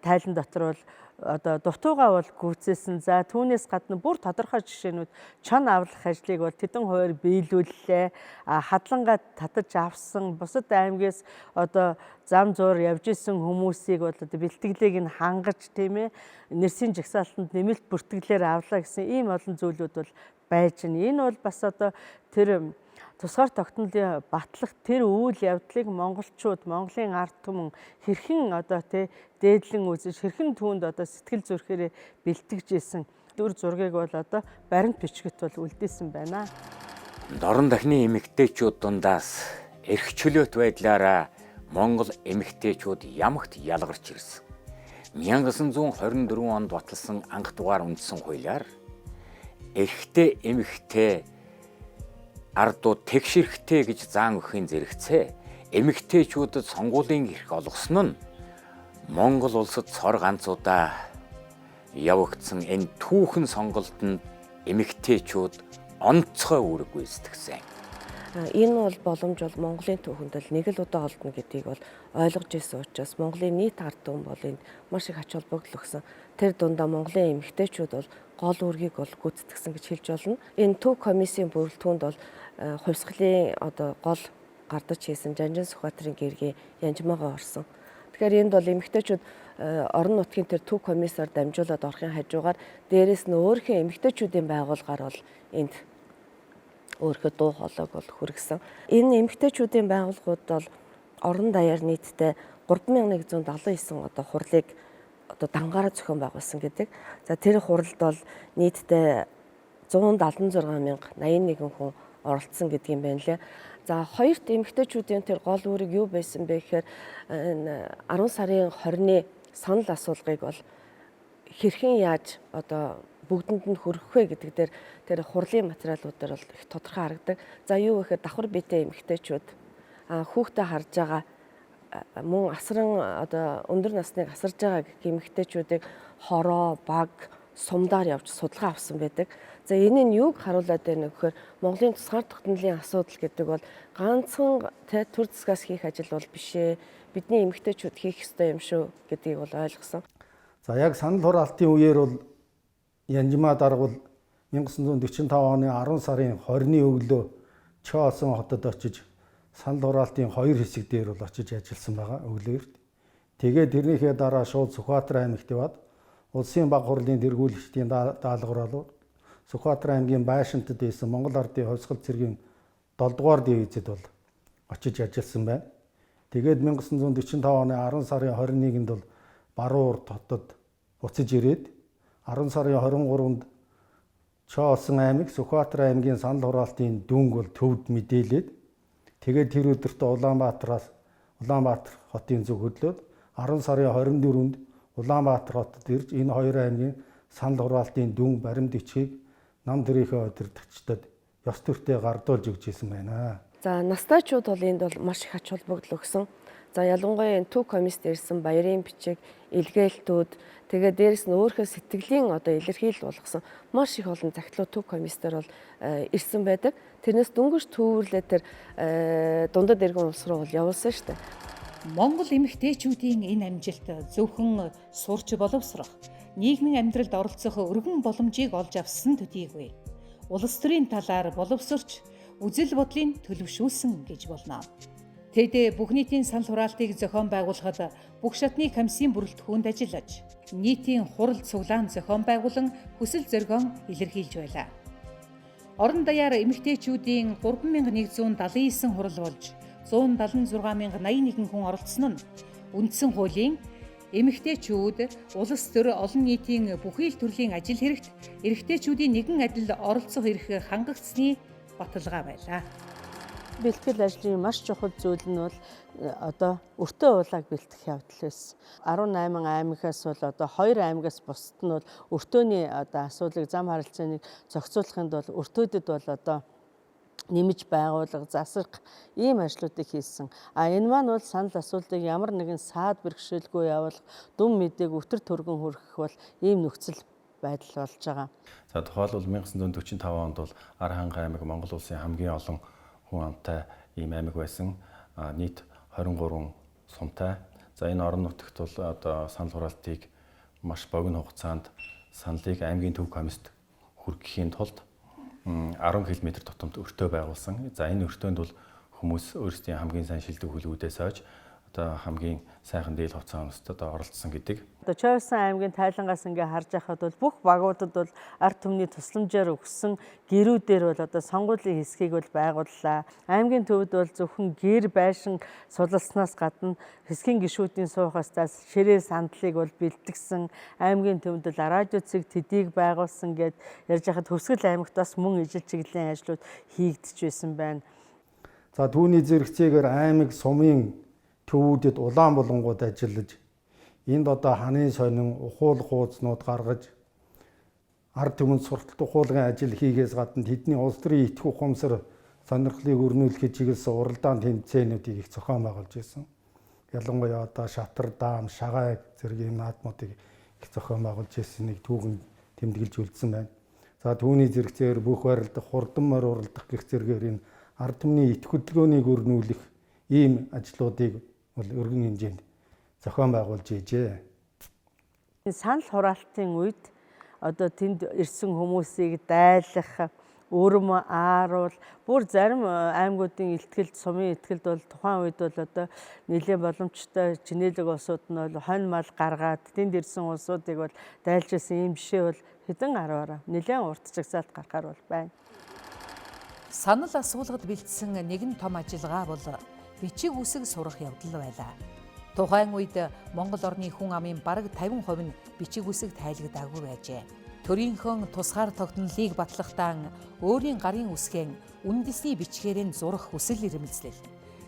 тайлан дотор бол одоо дутуугаа бол гүйцээсэн. За түүнээс гадна бүр тодорхой жишээнүүд чон авлах ажлыг бол тэдэн хувиар биелүүллээ. Хадлангаа татаж авсан бусад аймгаас одоо зам зуур явж исэн хүмүүсийг бол одоо бэлтгэлийг нь хангаж, тийм нэрсийн жагсаалтанд нэмэлт бүртгэлээр авлаа гэсэн ийм олон зүйлүүд бол байж байна. Энэ бол бас одоо тэр тусгаар тогтнолын батлах тэр үйл явдлыг монголчууд, Монголын ард түмэн хэрхэн одоо тий дээдлэн үзэж, хэрхэн түүнд одоо сэтгэл зүрхээрээ бэлтгэж исэн дүр зургийг бол одоо баримт бичгэт бол үлдээсэн байна. Дорн дахны эмэгтэйчүүд дундаас эрх чөлөөт байдлаараа Монгол эмэгтэйчүүд ямагт ялгарч ирсэн. 1924 онд баталсан анх дугаар үндсэн хуулиар эрэгтэй эмэгтэй ардууд тэгш эрхтэй гэж заан өгөхийн зэрэгцээ эмэгтэйчүүдэд сонгуулийн эрх олгосон нь Монгол улсад цор ганц удаа явагдсан энэ түүхэн сонголтод эмэгтэйчүүд онцгой үүрэг гүйцэтгсэн. Энэ бол боломж бол Монголын түүхэнд л нэг л удаа олдно гэдгийг бол ойлгож ирсэн учраас Монголын нийт ард түмэн бол энд маш их ач холбогдол өгсөн. Тэр дундаа Монголын эмэгтэйчүүд бол гол үүргийг бол гүйцэтгсэн гэж хэлж болно. Энэ төв комиссийн бүрэлдэхүүнд бол хувьсгалын одоо гол гардаж хийсэн Жанжин Сүхбаатарын гэргийн Янжмаагаа орсон. Тэгэхээр энд бол эмэгтэйчүүд орон нутгийн тэр төв комиссаар дамжуулаад орохын хажуугаар дээрэс нь өөрийнхөө эмэгтэйчүүдийн байгууллагаар бол энд өөрийнхөө дуу хоолойг бол хүргэсэн. Энэ эмэгтэйчүүдийн байгууллагууд бол орон даяар нийтдээ 3179 одоо хурлыг одоо дангаараа зохион байгуулсан гэдэг. За тэр хуралд бол нийтдээ 176,081 хүн оролцсон гэдэг юм байна лээ. За хоёрт эмэгтэйчүүдийн тэр гол үүрэг юу байсан бэ гэхээр 10 сарын 20-ны санал асуулгыг бол хэрхэн яаж одоо бүгдэнд нь хүргэх вэ гэдэг дээр тэр хурлын материалууд дээр бол их тодорхой харагдаг. За юу гэхээр давхар биетэй эмэгтэйчүүд хүүхдээ харж байгаа мөн асран одоо өндөр насныг асарж байгаа гэх эмэгтэйчүүдийг хороо, баг, сумдаар явж судалгаа авсан байдаг. За энэ нь юуг харуулад байна гэхээр Монголын тусгаар тогтнолын асуудал гэдэг бол ганцхан төр засгаас хийх ажил бол биш ээ. Бидний эмэгтэйчүүд хийх ёстой юм шүү гэдгийг бол ойлгосон. За яг санал хураалтын үеэр бол Янжмаа дарга бол 1945 оны 10 сарын 20-ны өглөө Чоосон хотод очиж санал хураалтын хоёр хэсэг дээр бол очиж ажилласан байгаа өглөөрт. Тэгээд тэрнийхээ дараа шууд Сүхбаатар аймагт яваад улсын баг хурлын тэргүүлэгчдийн даалгавар болов Сүхбаатар аймгийн байшинтад байсан Монгол Ардын хувьсгал цэргийн 7 дугаар дивизэд бол очиж ажилласан байна. Тэгээд 1945 оны 10 сарын 21-нд бол Баруун урд хотод буцаж ирээд 10 сарын 23-нд Чоосон аймаг Сүхбаатар аймгийн санал хураалтын дүнг бол төвд мэдээлээд тэгээд тэр өдөртөө Улаанбаатар хотын зүг хөдлөөд 10 сарын 24-нд Улаанбаатар хотод ирж энэ хоёр аймгийн санал хураалтын дүн баримт бичгийг нам төрийнхөө удирдагчдад ёс төртөө гардуулж өгч ирсэн байна. За настайчууд бол энд бол маш их ач холбогдол өгсөн. За ялангуяа энэ төв комиссд ирсэн баярын бичиг, илгээлтүүд, тэгээ дээрэс нь өөрийнхөө сэтгэлийн одоо илэрхийлэл болгосон маш их олон захидлууд төв комиссээр бол ирсэн байдаг. Тэрнээс дөнгөж төвөрлөө тэр дундад иргэн улс руу бол явуулсан шүү дээ. Монгол эмэгтэйчүүдийн энэ амжилт зөвхөн сурч боловсрох, нийгмийн амьдралд оролцох өргөн боломжийг олж авсан төдийгүй улс төрийн талаар боловсрч үзэл бодлын төлөвшүүлсэн гэж болно. Тэд бүх нийтийн санал хураалтыг зохион байгуулахад бүх шатны комиссийн бүрэлдэхүүнд ажиллаж, нийтийн хурал цуглаан зохион байгуулан хүсэл зоригоо илэрхийлж байлаа. Орон даяар эмэгтэйчүүдийн 3179 хурал болж 176,081 хүн оролцсон нь Үндсэн хуулийн эмэгтэйчүүд улс төр олон нийтийн бүхий л төрлийн ажил хэрэгт эрэгтэйчүүдийн нэгэн адил оролцох эрх хангагдсаны баталгаа байлаа. Бэлтгэл ажлын маш чухал зүйл нь бол одоо өртөө уулааг бэлтгэх явдал байсан. 18 аймагаас бол одоо 2 аймагаас бусад нь бол өртөөний одоо асуудлыг зам харилцааныг зохицуулахын тулд өртөөдөд бол одоо нэмж байгуулга, засах ийм ажлуудыг хийсэн. А энэ маань бол санал асуултыг ямар нэгэн саад бэрхшээлгүй явуулах, дүн мэдээг өвтөр төргөн хүргэх бол ийм нөхцөл байдал болж байгаа. За тухайлбал 1945 онд бол Архангай аймаг Монгол улсын хамгийн олон хүн амтай ийм аймаг байсан. Нийт 23 сумтай. За энэ орон нутагт бол одоо санал хураалтыг маш богино хугацаанд саналыг аймгийн төв комист хүргэхийн тулд 10 км тутамд өртөө байгуулсан. За энэ өртөөнд бол хүмүүс өөрсдийн хамгийн сайн шилдэг хүлгүүдээ сойж одоо хамгийн сайхан дээл хувцас өмсөд одоо оролцсон гэдэг. Одоо Чойрсон аймгийн тайлангаас ингээ харж байхад бол бүх багуудад бол ард түмний тусламжаар өгсөн гэрүүдээр бол одоо сонгуулийн хэсгийг бол байгууллаа. Аймгийн төвд бол зөвхөн гэр байшин сулалснаас гадна хэсгийн гишүүдийн суух хастаас ширээ сандлыг бол бэлтгэсэн. Аймгийн төвд бол радио цэг тэдийг байгуулсан гэд ярьж байхад Хөвсгөл аймагт бас мөн ижил чиглэлийн ажлууд хийгдэж байсан байна. За түүний зэрэгцээгээр аймаг сумын төвүүдэд улаан булангууд ажиллаж энд одоо ханын сонин ухуулах хуузнууд гаргаж ард түмэнд сурталт ухуулгын ажил хийгээс гадна тэдний улс төрийн итгэх ухамсар сонирхлыг өрнүүлэхэд чиглэсэн уралдаан тэмцээнүүдийг их зохион байгуулж ирсэн. Ялангуяа одоо шатар даам, шагай зэрэг ийм наадмуудыг их зохион байгуулж ирсэн нэг түүхэн тэмдэглэж үлдсэн байна. За түүний зэрэгцээр бүх барилдах, хурдан морь уралдах гэх зэрэгээр энэ ард түмний итгэх хөдөлгөөнийг өрнүүлэх ийм ажлуудыг бол өргөн хэмжээнд зохион байгуулж ийжээ. Санал хураалтын үед одоо тэнд ирсэн хүмүүсийг дайлах, өрм ааруул бүр зарим аймагуудын илтгэлд, сумын илтгэлд бол тухайн үед бол одоо нэлээд боломжтой чинээлэг улсууд нь бол хонь мал гаргаад тэнд ирсэн улсуудыг бол дайлж исэн ийм жишээ бол хэдэн арваараа нэлээд урт жагсаалт гарахаар бол байна. Санал асуулгад бэлдсэн нэгэн том ажиллагаа бол бичиг үсэг сурах явдал байлаа. Тухайн үед Монгол орны хүн амын бараг 50% нь бичиг үсэг тайлагдаагүй байжээ. Төрийнхөө тусгаар тогтнолыг батлахдаа өөрийн гарын үсгэн үндэсний бичгээр нь зурах хүсэл эрмэлзэл.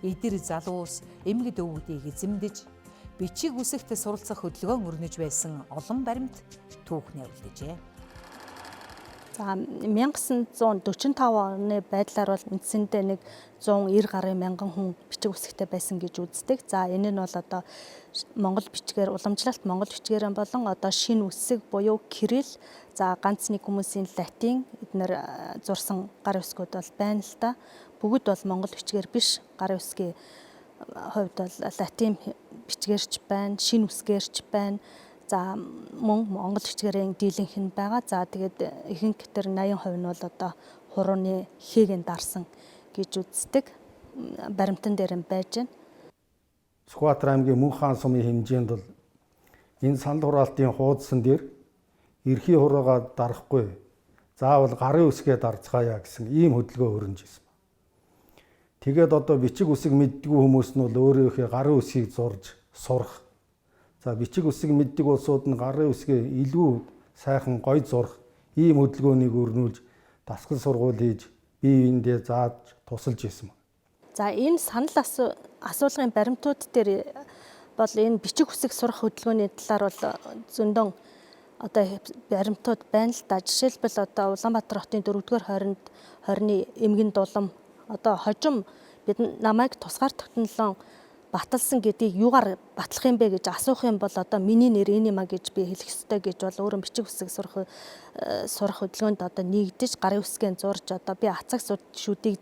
Эдэр залуус, эмгэд өвгдийг эзэмдэж бичиг үсэгт суралцах хөдөлгөөн өрнөж байсан олон баримт түүхнээ үлджээ. За 1945 оны байдлаар бол үндсэндээ нэг 190 гаруй мянган хүн бичиг үсгтэй байсан гэж үздэг. За энэ нь бол одоо монгол бичгээр уламжлалт монгол бичгээр болон одоо шинэ үсэг буюу кирилл, за ганц нэг хүмүүсийн латин эднэр зурсан гар үсгүүд бол байна л да. Бүгд бол монгол бичгээр биш, гар үсгийн хувьд бол латин бичгээрч байна, шинэ үсгээрч байна. За мөн монгол бичгээрийн дийлэнх нь байгаа. За тэгээд ихэнх тэр 80% нь бол одоо хурууны хээг нь дарсан гэж үздэг. Баримтан дээр нь байж байна. Сүхбаатар аймгийн Мөнх хаан сумын хэмжээнд бол энэ санал хураалтын хуудсан дээр эрхий хуруугаа дарахгүй заавал гарын үсгээ дарцгаая гэсэн ийм хөдөлгөөн өрнөж ирсэн. Тэгээд одоо бичиг үсэг мэддэггүй хүмүүс нь бол өөрийнхөө гарын үсгийг зурж сурах. За бичиг үсэг мэддэг улсууд нь гарын үсгээ илүү сайхан гой зурх ийм хөдөлгөөнийг өрнүүлж дасгал сургууль хийж бие биендээ зааж тусалж ирсэн. За энэ санал асуулгын баримтууд дээр бол энэ бичиг үсэг сурах хөдөлгөөний талаар бол зөндөн одоо баримтууд байна л да. Жишээлбэл одоо Улаанбаатар хотын 4-р хорионд хорины эмгэн дулам одоо хожим бид намайг тусгаар тогтнолон баталсан гэдгийг юугаар батлах юм бэ гэж асуух юм бол одоо миний нэр энэ юм а гэж би хэлэх ёстой гэж бол өөрөө бичиг үсэг сурах хөдөлгөөнд одоо нэгдэж гарын үсгээ зурж одоо би ацаг шүдийг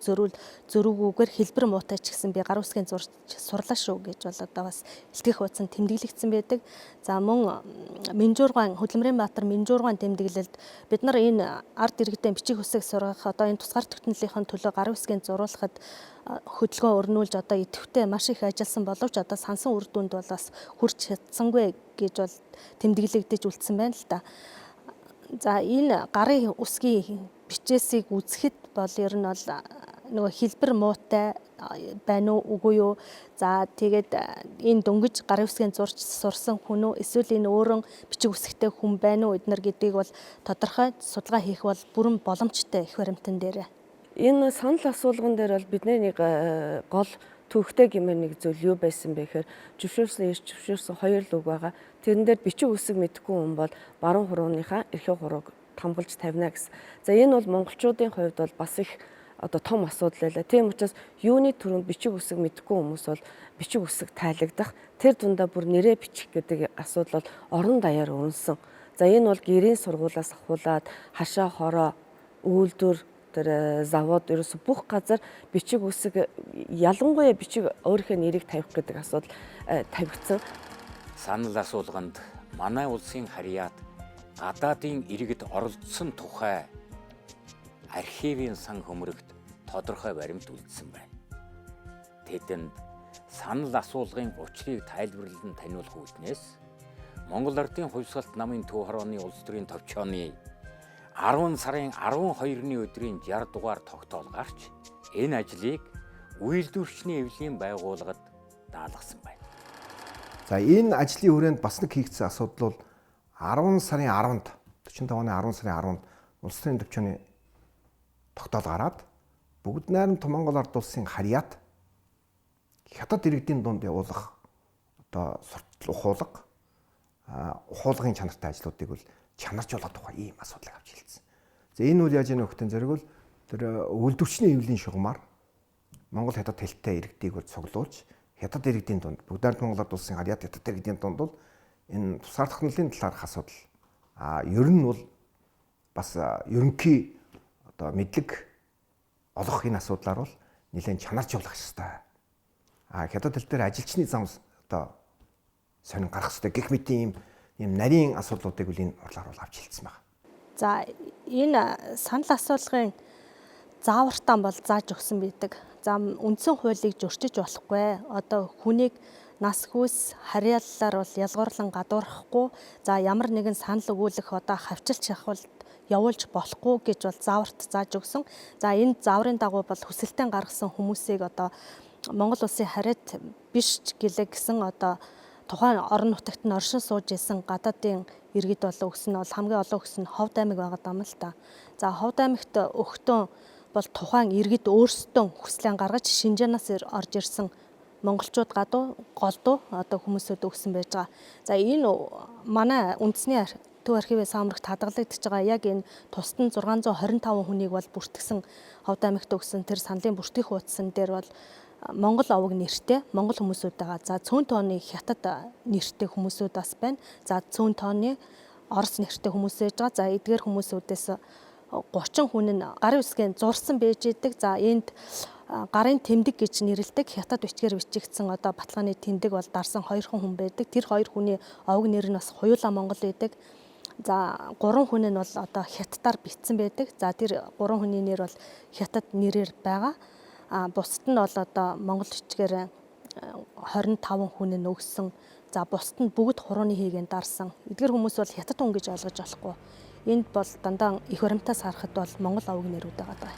зөрүүгүүгээр хэлбэр муутай ч гэсэн би гарын үсгээ зурж сурлаа шүү гэж бол одоо бас илтгэх хуудсанд тэмдэглэгдсэн байдаг. За мөн Минжуургаан Хөдөлмөрийн Баатар Минжуургаан тэмдэглэлд бид нар энэ ард иргэдийн бичиг үсэг сургах одоо энэ тусгаар тогтнолынхон төлөө гарын үсгээ зуруулахад хөдөлгөөн өрнүүлж одоо идэвхтэй маш их ажилласан боловч одоо сансан үр дүнд бол бас хүрч чадсангүй гэж бол тэмдэглэгдэж үлдсэн байна л да. За энэ гарын үсгийн бичээсийг үзэхэд бол ер нь бол Нөгөө хэлбэр муутай байна уу, үгүй юу? За, тэгээд энэ дөнгөж гарын үсгийн зурч сурсан хүн үү, эсвэл энэ өөрөн бичиг үсгтэй хүн байна уу эднэр гэдгийг бол тодорхой судалгаа хийх бол бүрэн боломжтой их баримтан дээр. Энэ санал асуулган дээр бол бидний нэг гол түүхтэй гэмээр нэг зүйл юу байсан бэ гэхээр зөвшөөрсөн, эрс зөвшөөрсөн хоёр л үг байгаа. Тэрэн дээр бичиг үсэг мэдэхгүй хүн бол баруун хурууныхаа эрхийн хурууг хамгаалж тавина гэсэн. За, энэ бол монголчуудын хувьд бол бас их одоо том асуудал байлаа. Тийм учраас юуны түрүүнд бичиг үсэг мэдэхгүй хүмүүс бол бичиг үсэг тайлагдах, тэр дундаа бүр нэрээ бичих гэдэг асуудал бол орон даяар өрнөсөн. За, энэ бол гэрийн сургуулиас ахуулаад хашаа хороо үйлдвэр тэр завод ерөөсө бүх газар бичиг үсэг, ялангуяа бичиг өөрийнхөө нэрийг тавих гэдэг асуудал тавигдсан. Санал асуулганд манай улсын харьяат гадаадын иргэд оролцсон тухай архивын сан хөмрөгт тодорхой баримт үлдсэн байна. Тэдэнд санал асуулгын учрыг тайлбарлан таниулах үүднээс Монгол Ардын Хувьсгалт намын төв хорооны улс төрийн товчооны 10 сарын 12-ны өдрийн 60 дугаар тогтоол гарч энэ ажлыг үйлдвэрчний эвлийн байгууллагад даалгасан байна. За, энэ ажлын хүрээнд бас нэг хийгдсэн асуудал бол 10 сарын 10-нд 45 оны 10 сарын 10-нд улс төрийн төвчөөний тогтоол гараад бүгд найрамд Монгол ард улсын харьяат хятад иргэдийн дунд явуулах одоо суртал ухуулга ухуулгын чанартай ажлуудыг бол чанаржуулах тухай ийм асуудлыг авч хэлсэн. За, энэ үл яаж яах нөхтөн зэрэг бол тэр үйлдвэрчний эвлийн шугамар Монгол хятад хэлтэй иргэдийг бол цуглуулж хятад иргэдийн дунд бүгд найрамд Монгол ард улсын харьяат хятад иргэдийн дунд бол энэ тусгаар тогтнолын талаарх асуудал ер нь бол бас ерөнхий одоо мэдлэг олох энэ асуудлаар бол нэлээд чанаржуулах ёстой. Хятад хэл дээр ажилчны зам одоо сонин гарах ёстой гэх мэт ийм нарийн асуудлуудыг үл энэ хурлаар бол авч хэлсэн байна. За, энэ санал асуулгын заавартаа бол зааж өгсөн байдаг. За, үндсэн хуулийг зөрчиж болохгүй. Одоо хүнийг нас хүйс харьяаллаар бол ялгуурлан гадуурхахгүй. За, ямар нэгэн санал өгүүлэх одоо хавчилч шахвалт явуулж болохгүй гэж бол зааварт зааж өгсөн. За, энэ зааврын дагуу бол хүсэлтэн гаргасан хүмүүсийг одоо Монгол улсын харьяат биш гэлээ гэсэн одоо тухайн орон нутагт нь оршин сууж исэн гадаадын иргэд бол өгсөн нь бол хамгийн олон өгсөн нь Ховд аймаг байгаа даа л та. За, Ховд аймагт өгтөн бол тухайн иргэд өөрсдөө хүслэн гаргаж Шинжаанаас орж ирсэн монголчууд гадуу голдуу одоо хүмүүсүүд өгсөн байж байгаа. За, энэ манай үндэсний төв архивын самрагт хадгалагдчихж байгаа яг энэ тусад нь 625 хүнийг бол бүртгэсэн Ховд аймагт өгсөн тэр саналын бүртгэх хуудсан дээр бол Монгол овог нэртэй Монгол хүмүүсүүд байгаа. За, цөөн тооны хятад нэртэй хүмүүсүүд бас байна. За, цөөн тооны Орос нэртэй хүмүүс байж байгаа. За, эдгээр хүмүүсүүдээс 30 хүн нь гарын үсгийн зурсан байж идэг. За, энд гарын тэмдэг гэж нэрлэдэг хятад бичгээр бичигдсэн одоо баталгааны тэмдэг бол дарсан 2 хүн байдаг. Тэр 2 хүний овог нэр нь бас хоёулаа Монгол байдаг. За, 3 хүн нь бол одоо хятадаар бичсэн байдаг. За, тэр 3 хүний нэр бол хятад нэрээр байгаа. А бусд нь бол одоо монгол бичгээр 25 хүн нь өгсөн. За, бусд нь бүгд хурууны хийгэнд дарсан. Эдгэр хүмүүс бол хятад хүн гэж ойлгож болохгүй. Энд бол дандаа их баримтаас харахад бол монгол овог нэрүүд байгаа даа.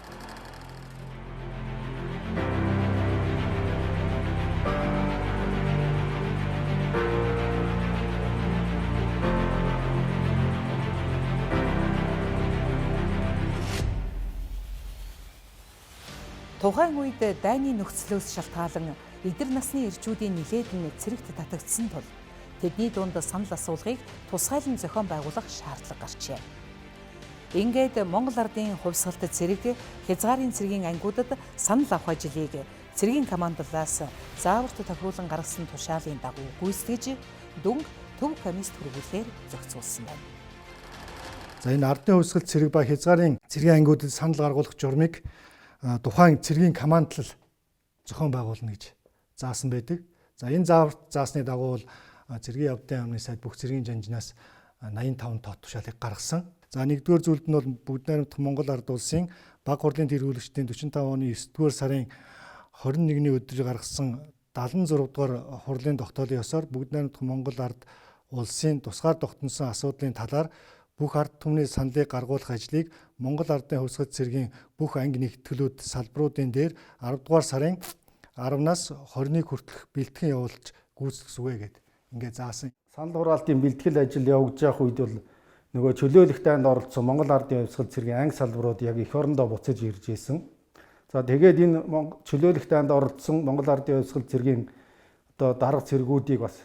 Тухайн үед дайны нөхцлөөс шалтгаалan эдэр насны эрчүүдийн нилээд нь цэрэгт татагдсан тул тэдний дунд санал асуулгыг тусгайлан зохион байгуулах шаардлага гарчээ. Ингээд Монгол Ардын хувьсгалт цэрэг хязгаарын цэргийн ангиудад санал авах ажлыг цэргийн командлаас зааварт тохируулан гаргасан тушаалын дагуу гүйцэтгэж дүнг төв комисс түргүүлээр зохицуулсан байна. За, энэ ардын хувьсгалт цэрэг ба хязгаарын цэргийн ангиудад санал гаргуулах журмыг тухайн цэргийн командлал зохион байгуулна гэж заасан байдаг. За, энэ зааварт заасны дагуу бол цэргийн явдлын яамны сайд бүх цэргийн жанжнаас 85 тот тушаалыг гаргасан. За, нэгдүгээр зүйлд нь бол бүгд найрамдах Монгол ард улсын баг хурлын тэргүүлэгчдийн 45 оны 9-р сарын 21-ний өдөр гаргасан 76 дугаар хурлын тогтоолын ёсоор бүгд найрамдах Монгол ард улсын тусгаар тогтносон асуудлын талаар бүх ард түмний саналыг гаргуулах ажлыг Монгол Ардын Хувьсгал цэргийн бүх анги нэгтгэлүүд салбаруудын дээр 10 дугаар сарын 10-наас 20-ыг хүртэлх бэлтгэн явуулж гүйцэтгэх үгэ гэд ингээ заасан. Санал хураалтын бэлтгэл ажил явагдаж явах үед бол нөгөө чөлөөлөх дайнд оролцсон Монгол Ардын Хувьсгал цэргийн анги салбарууд яг эх орондоо буцаж ирж исэн. За тэгээд энэ чөлөөлөх дайнд оролцсон Монгол Ардын Хувьсгал цэргийн одоо дарга цэргүүдийг бас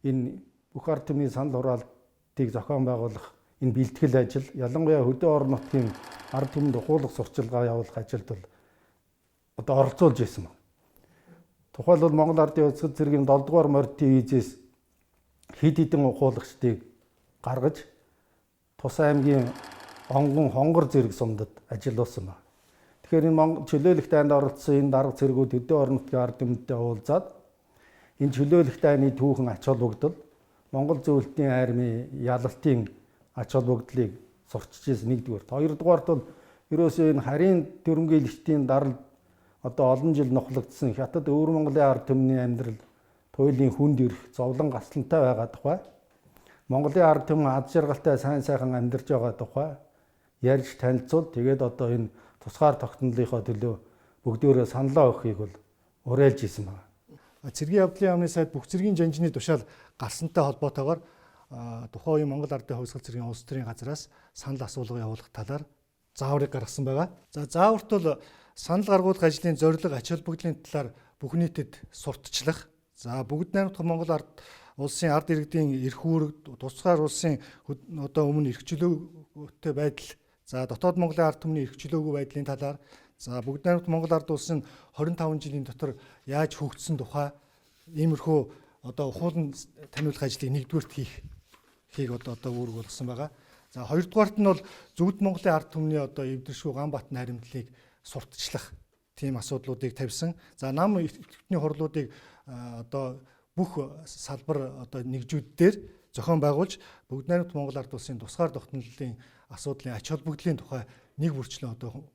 энэ бүх ард түмний санал хураалтыг зохион байгуулах энэ бэлтгэл ажил, ялангуяа хөдөө орон нутгийн ард түмэнд ухуулах сурчилгаа явуулах ажилд бол одоо оролцуулж исэн байна. Тухайлбал Монгол Ардын Хувьсгал цэргийн 7 дугаар морь дивизээс хэд хэдэн ухуулагчдыг гаргаж Тус аймгийн онгон хонгор зэрэг сумдад ажиллуулсан байна. Тэгэхээр энэ Монгол чөлөөлөх дайнд оролцсон энэ дарга цэргүүд хөдөө орон нутгийн ард түмэнтэй уулзаад энэ чөлөөлөх дайны түүхэн ач холбогдол, Монгол зөвлөлтийн армийн ялалтын ач холбогдлыг сурчиж ирсэн нэгдүгээр. Хоёрдугаарт бол ерөөсөө энэ харийн төрөнгийн дарал одоо олон жил нухлагдсан Хятад өвөр Монголын ард түмний амьдрал туйлын хүнд ирэх зовлон гаслантай байгаа тухай, Монголын ард түмэн аз жаргалтай сайн сайхан амьдарч байгаа тухай ярьж танилцуул. Тэгээд одоо энэ тусгаар тогтнолынхоо төлөө бүгдөөрөө саналаа өгөхийг бол уриалж исэн байна. Цэргийн явдлын яамны сайд бүх цэргийн жанжны тушаал гарсантай холбоотойгоор тухайн үеийн Монгол Ардын Хувьсгал цэргийн улс төрийн газраас санал асуулга явуулах талаар зааврыг гаргасан байгаа. За зааварт бол санал гаргуулах ажлын зорилго, ач холбогдлын талаар бүх нийтэд сурталчлах. За бүгд найрамдах Монгол ард улсын ард иргэдийн эрх үүрэг, тусгаар улсын одоо өмнө эрх чөлөөтэй байдал, за дотоод Монголын ард түмний эрх чөлөөгүй байдлын талаар, за бүгд найрамдах Монгол ард улс нь 25 жилийн дотор яаж хөгжсөн тухай иймэрхүү одоо ухуулан таниулах ажлыг нэгдүгээрт хийх одоо үүрэг болгосон байгаа. За хоёрдугаарт нь бол зөвхөн Монголын ард түмний одоо эвдэршгүй Ганбат наримтлалыг сурталчлах тийм асуудлуудыг тавьсан. За нам эрхтний хурлуудыг одоо бүх салбар одоо нэгжүүд дээр зохион байгуулж бүгд найрамдах Монгол ард улсын тусгаар тогтнолын асуудлын ач холбогдлын тухай нэг бүрчлэн одоо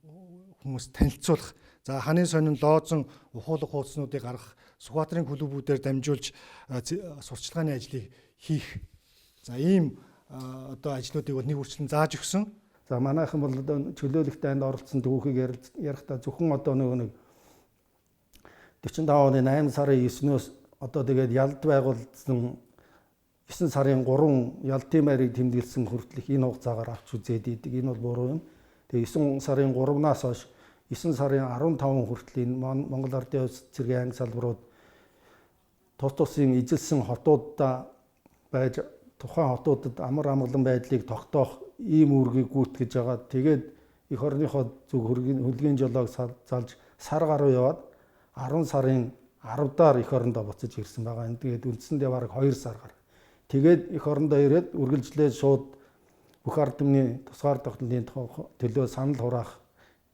хүмүүс танилцуулах. За ханын сонин лоозон ухуулах хуудаснуудыг гаргах, Сүхбаатарын клубүүдээр дамжуулж сурчлагын ажлыг хийх. За ийм одоо ажлуудыг бол нэг бүрчлэн зааж өгсөн. За манайхан бол одоо чөлөөлөх дайнд оролцсон түүхийг ярихдаа зөвхөн одоо нөгөө нэг 45 оны 8 сарын 9-өөс одоо тэгээд ялд байгуулсан 9 сарын 3 ялтын байрыг тэмдэглэсэн хүртэлх энэ хугацаагаар авч үзээд идэг. Энэ бол буруу юм. Тэгээ 9 сарын 3-наас хойш 9 сарын 15 хүртэл энэ Монгол Ардын Хувьсгал цэргийн анги салбарууд тус тусын эзэлсэн хотуудаа байж тухайн хотуудад амар амгалан байдлыг тогтоох ийм үүргийг гүйтгэж байгаа. Тэгээд эх орныхоо зүг хөлгийн жолоог залж сар гаруй яваад 10 сарын 10-даар эх орондоо буцаж ирсэн байгаа. Тэгээд үндсэндээ бараг 2 сар гаруй. Тэгээд эх орондоо ирээд үргэлжлээд шууд бүх ард түмний тусгаар тогтнолын төлөө санал хураах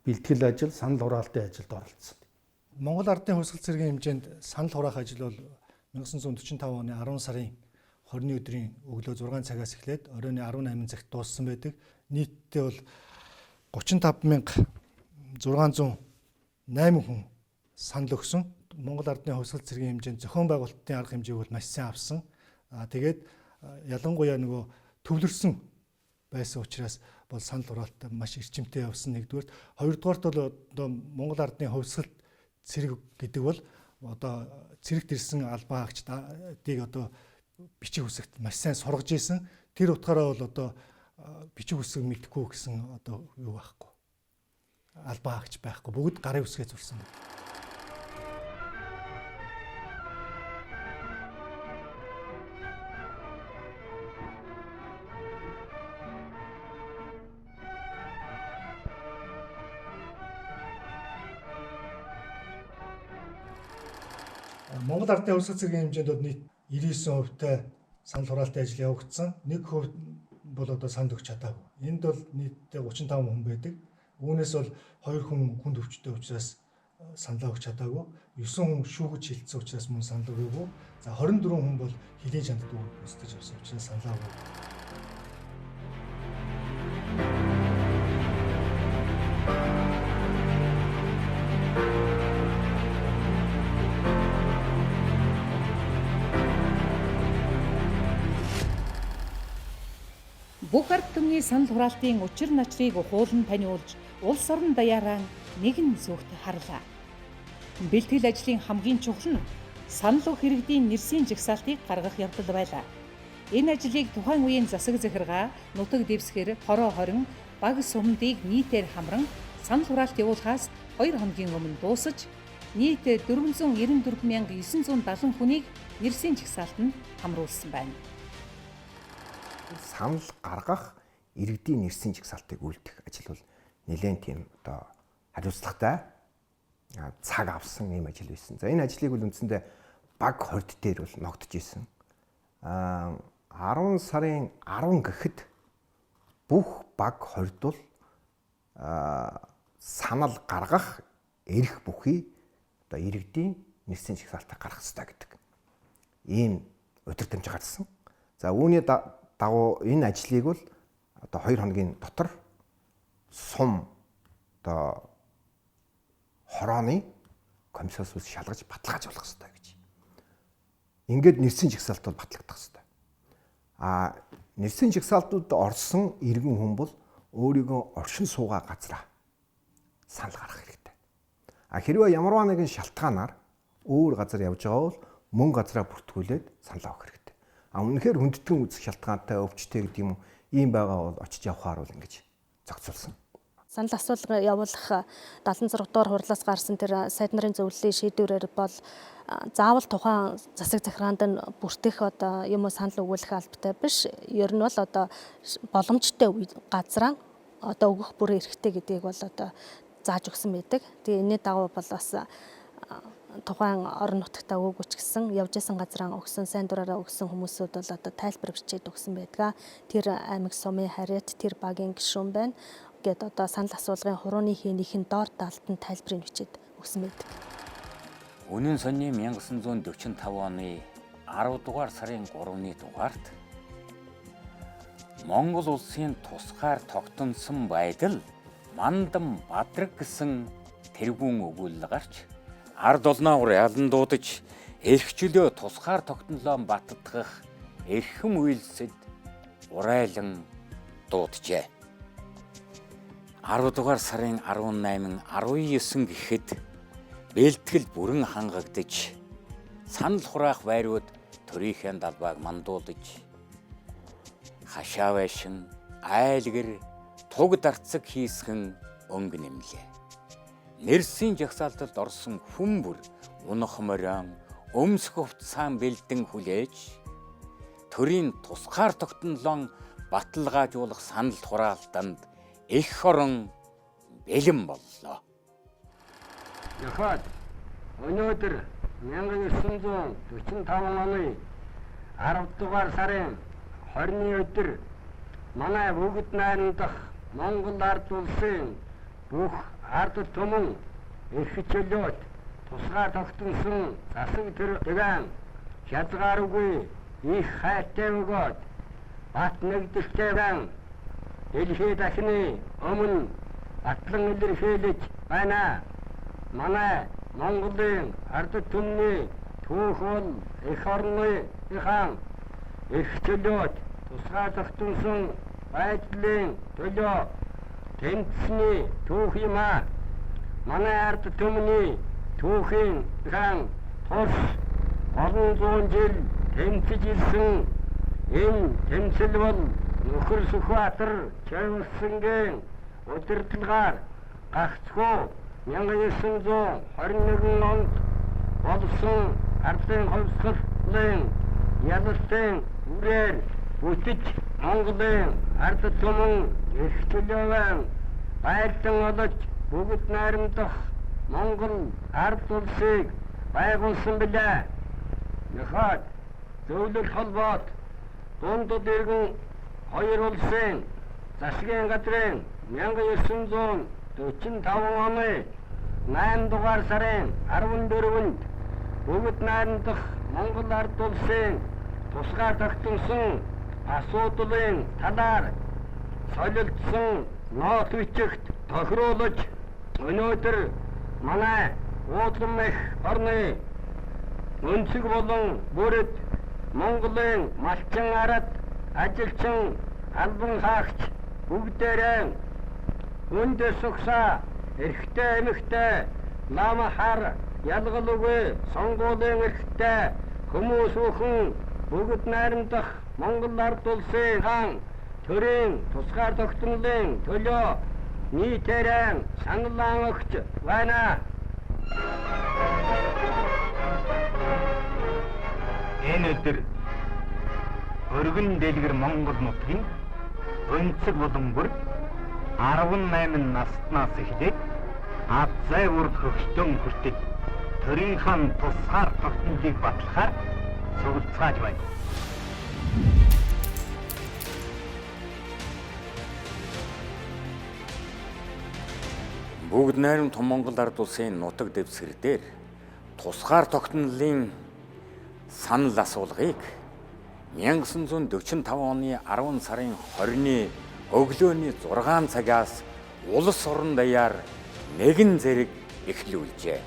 бэлтгэл ажил, санал хураалтын ажилд оролцсон. Монгол Ардын Хувьсгал цэргийн хэмжээнд санал хураах ажил бол 1945 оны 10 сарын 20-ны өдрийн өглөө 6 цагаас эхлээд оройн 18 цагт дууссан байдаг. Нийтдээ бол 35608 хүн санал өгсөн. Монгол Ардын Хувьсгал цэргийн хэмжээнд зохион байгуулалтын арга хэмжээг бол маш сайн авсан. Тэгээд ялангуяа нөгөө төвлөрсөн байсан учраас бол санал хураалтаа маш эрчимтэй явсан нэгдүгээрт. Хоёрдугаарт бол одоо Монгол Ардын Хувьсгал цэрэг гэдэг бол одоо цэрэгт ирсэн албан хаагчдыг одоо бичиг үсэгт маш сайн сургаж исэн. Тэр утгаараа бол одоо бичиг үсэг мэдэхгүй гэсэн одоо юу байхгүй. Албан хаагч байхгүй. Бүгд гарын үсгээ зурсан. Монгол Ардын Хувьсгал цэргийн хэмжээнд бол нийт 99%-тай санал хураалтын ажил явагдсан. 1% бол одоо санал өгч чадаагүй. Энд бол нийтдээ 35 хүн байдаг. Үүнээс бол 2 хүн хүнд өвчтөй учраас саналаа өгч чадаагүй. 9 хүн шүүгэж хилцсэн учраас мөн санал өгөөгүй. За 24 хүн бол хилийн чандад үүрэг гүйцэтгэж явсан учраас саналаа өгөөгүй. Бүх ард түмний санал хураалтын учир начрыг хуулан таниулж, улс орон даяараа нэгэн зүгт харлаа. Бэлтгэл ажлын хамгийн чухал нь санал өгөх иргэдийн нэрсийн жагсаалтыг гаргах явдал байлаа. Энэ ажлыг тухайн үеийн засаг захиргаа, нутаг дэвсгэр, хороо хорин, баг сумдыг нийтээр хамран санал хураалт явуулахаас 2 хоногийн өмнө дуусаж, нийт 494,970 хүнийг нэрсийн жагсаалтанд хамруулсан байна. Санал гаргах иргэдийн нэрсийн жагсаалтыг үйлдэх ажил бол нэлээд тийм одоо хариуцлагатай цаг авсан ийм ажил байсан. За, энэ ажлыг бол үндсэндээ баг хорд дээр бол ногдож исэн. 10 сарын 10 гэхэд бүх баг хорд бол санал гаргах эрх бүхий одоо иргэдийн нэрсийн жагсаалтыг гаргах ёстой гэдэг ийм удирдамж гарсан. За, үүний дагуу энэ ажлыг бол одоо 2 хоногийн дотор сум одоо хорооны комиссоос ус шалгаж баталгаажуулах ёстой гэж. Ингээд нэрсийн жагсаалт бол батлагдах ёстой. А нэрсийн жагсаалтууд орсон иргэн хүн бол өөрийгөө оршин суугаа газраа санал гаргах хэрэгтэй. А хэрвээ ямарваа нэгэн шалтгаанаар өөр газар явж байгаа бол мөн газраа бүртгүүлээд санал авах хэрэгтэй. А үнэхээр хүндэтгэн үзэх шалтгаантай өвчтэй гэдэг юм уу, ийм байгаа бол очиж явахаар бол ингэж зохицуулсан. Санал асуулга явуулах 76 дугаар хурлаас гарсан тэр сайд нарын зөвлөлийн шийдвэрээр бол заавал тухайн засаг захиргаанд нь бүртгэх одоо юм уу санал өгүүлэх албатай биш. Ер нь бол одоо боломжтой газраа одоо өгөх бүр эрхтэй гэдгийг бол одоо зааж өгсөн байдаг. Тэгээ энэний дагуу бол бас тухайн орон нутагтаа өгөөгүй ч гэсэн явж исэн газраа өгсөн, сайн дураараа өгсөн хүмүүсүүд бол одоо тайлбар бичээд өгсөн байдаг. Тэр аймаг сумын хариат тэр багийн гишүүн байна гэд одоо санал асуулгын хурууны хийнийхэн доор талд нь тайлбарыг бичээд өгсөн байдаг. Үнэн сонины 1945 оны 10 дугаар сарын 3-ны дугаарт Монгол улсын тусгаар тогтносон байдал Мандан Бадраг гэсэн тэргүүн өгүүлэл гарч ард олноогоор ялан дуудаж эрх чөлөө тусгаар тогтнолоо баттгах эрхэм үйлсэд урайлан дууджээ. 10 дугаар сарын 18 19 гэхэд бэлтгэл бүрэн хангагдаж санал хураах байрууд төрийнхээ далбааг мандуулж хашаа байшин айлгэр туг дарцаг хийсгэн өнгө нэмлээ. Нэрсийн жагсаалтад орсон хүн бүр унах морион өмсөх хувцсаан бэлдэн хүлээж төрийн тусгаар тогтнолон баталгаажуулах санал хураалтанд эх орон бэлэн боллоо. Яхад өнөөдөр 1945 оны 10 дугаар сарын 20-ны өдөр манай бүгд найрамдах Монгол ард улсын бүх ард түмэн эрх чөлөөт тусгаар тогтносон засаг тэргэн хязгааргүй их хайртай бөгөөд бат нэгдэлтэй байна. Дэлхий дахины өмнө батлан илэрхийлж байна. Манай Монголын ард түмний түүх бол эх орныхаа эрх чөлөөт тусгаар тогтносон байдлын төлөө тэмцсэний түүх юм аа. Манай ард түмний түүхийн хаан турш олон зуун жил тэмцэж ирсэн. Энэ тэмцэл бол Нөхөр Сүхбаатар Чойбалсангийн удирдлагаар гагцхүү 1921 онд болсон ардын хувьсгалын ялалтын үрээр бүтэж Монголын ард түмэн эрх чөлөөвөн байлдан олож бүгд найрамдах Монгол ард улсыг байгуулсан билээ. Нөхөд зөвлөл холбоот дундад иргэн хоёр улсын засгийн газрын 1945 оны 8 дугаар сарын 14-нд бүгд найрамдах Монгол ард улсын тусгаар тогтносон асуудлын талаар солилцсон ноот бичигт тохируулж өнөөдөр манай уудлан эх орны өнцөг болон бүрд Монголын малчин ард ажилчин албан хаагч бүгдээрэн хүнд сugсаа эрэгтэй эмэгтэй лам хар ялгалгүй сонгуулийн эрхтэй хүмүүс бүхэн бүгд найрамдах Монгол ард улсын хаан төрийн тусгаар тогтнолын төлөө нийтээрэн саналаа өгч байна. Энэ өдөр өргөн дэлгэр Монгол нутгийн өнцөг булан бүр 18 наснаас эхлээд Азай үр хөгжтөн хүртэл төрийн хаан тусгаар тогтнолыг батлахаар суралцгааж байна. Бүгд найрамд Монгол ард улсын нутаг дэвсгэр дээр тусгаар тогтнолын санал асуулгыг 1945 оны 10 сарын 20-ны өглөөний 6 цагаас улс орон даяар нэгэн зэрэг эхлүүлжээ.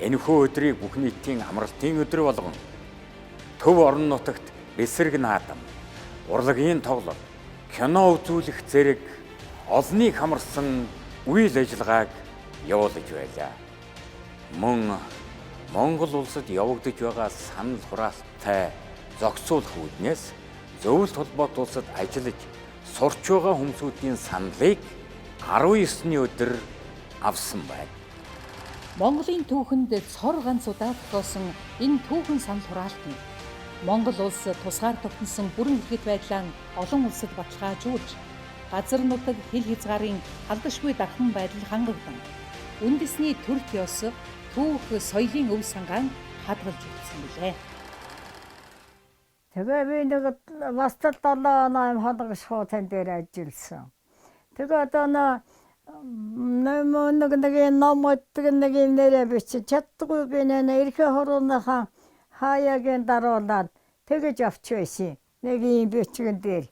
Энэхүү өдрийг бүх нийтийн амралтын өдөр болгон төв орон нутагт бэсэрэг наадам, урлагийн тоглолт, кино үзүүлэх зэрэг олныг хамарсан үйл ажиллагааг явуулж байлаа. Мөн Монгол улсад явагдаж байгаа санал хураалттай зохицуулах үүднээс зөвлөлт холбоот улсад ажиллаж сурч байгаа хүмүүсийн саналыг 19-ний өдөр авсан байна. Монголын түүхэнд цор ганц удаа тохиосон энэ түүхэн санал хураалт нь Монгол улс тусгаар тогтносон бүрэн эрхт байдлаа олон улсад баталгаажуулж газар нутаг хил хязгаарын халдашгүй дархан байдал хангагдан үндэсний төрт ёс түүх соёлын өв сангаан хадгалж үлдсэн билээ. Тэгээ би нэг бас л 7 8 хоног шууд тань дээр ажилласан. Тэгээ одоо нэг нэг ном өгдөг нэг юм нэрээ бичиж чаддгүй би нэ эрхээ хуруулныхаа хаягийн даруулаад тэгэж авч байсан. Нэг юм бичгэн дээр.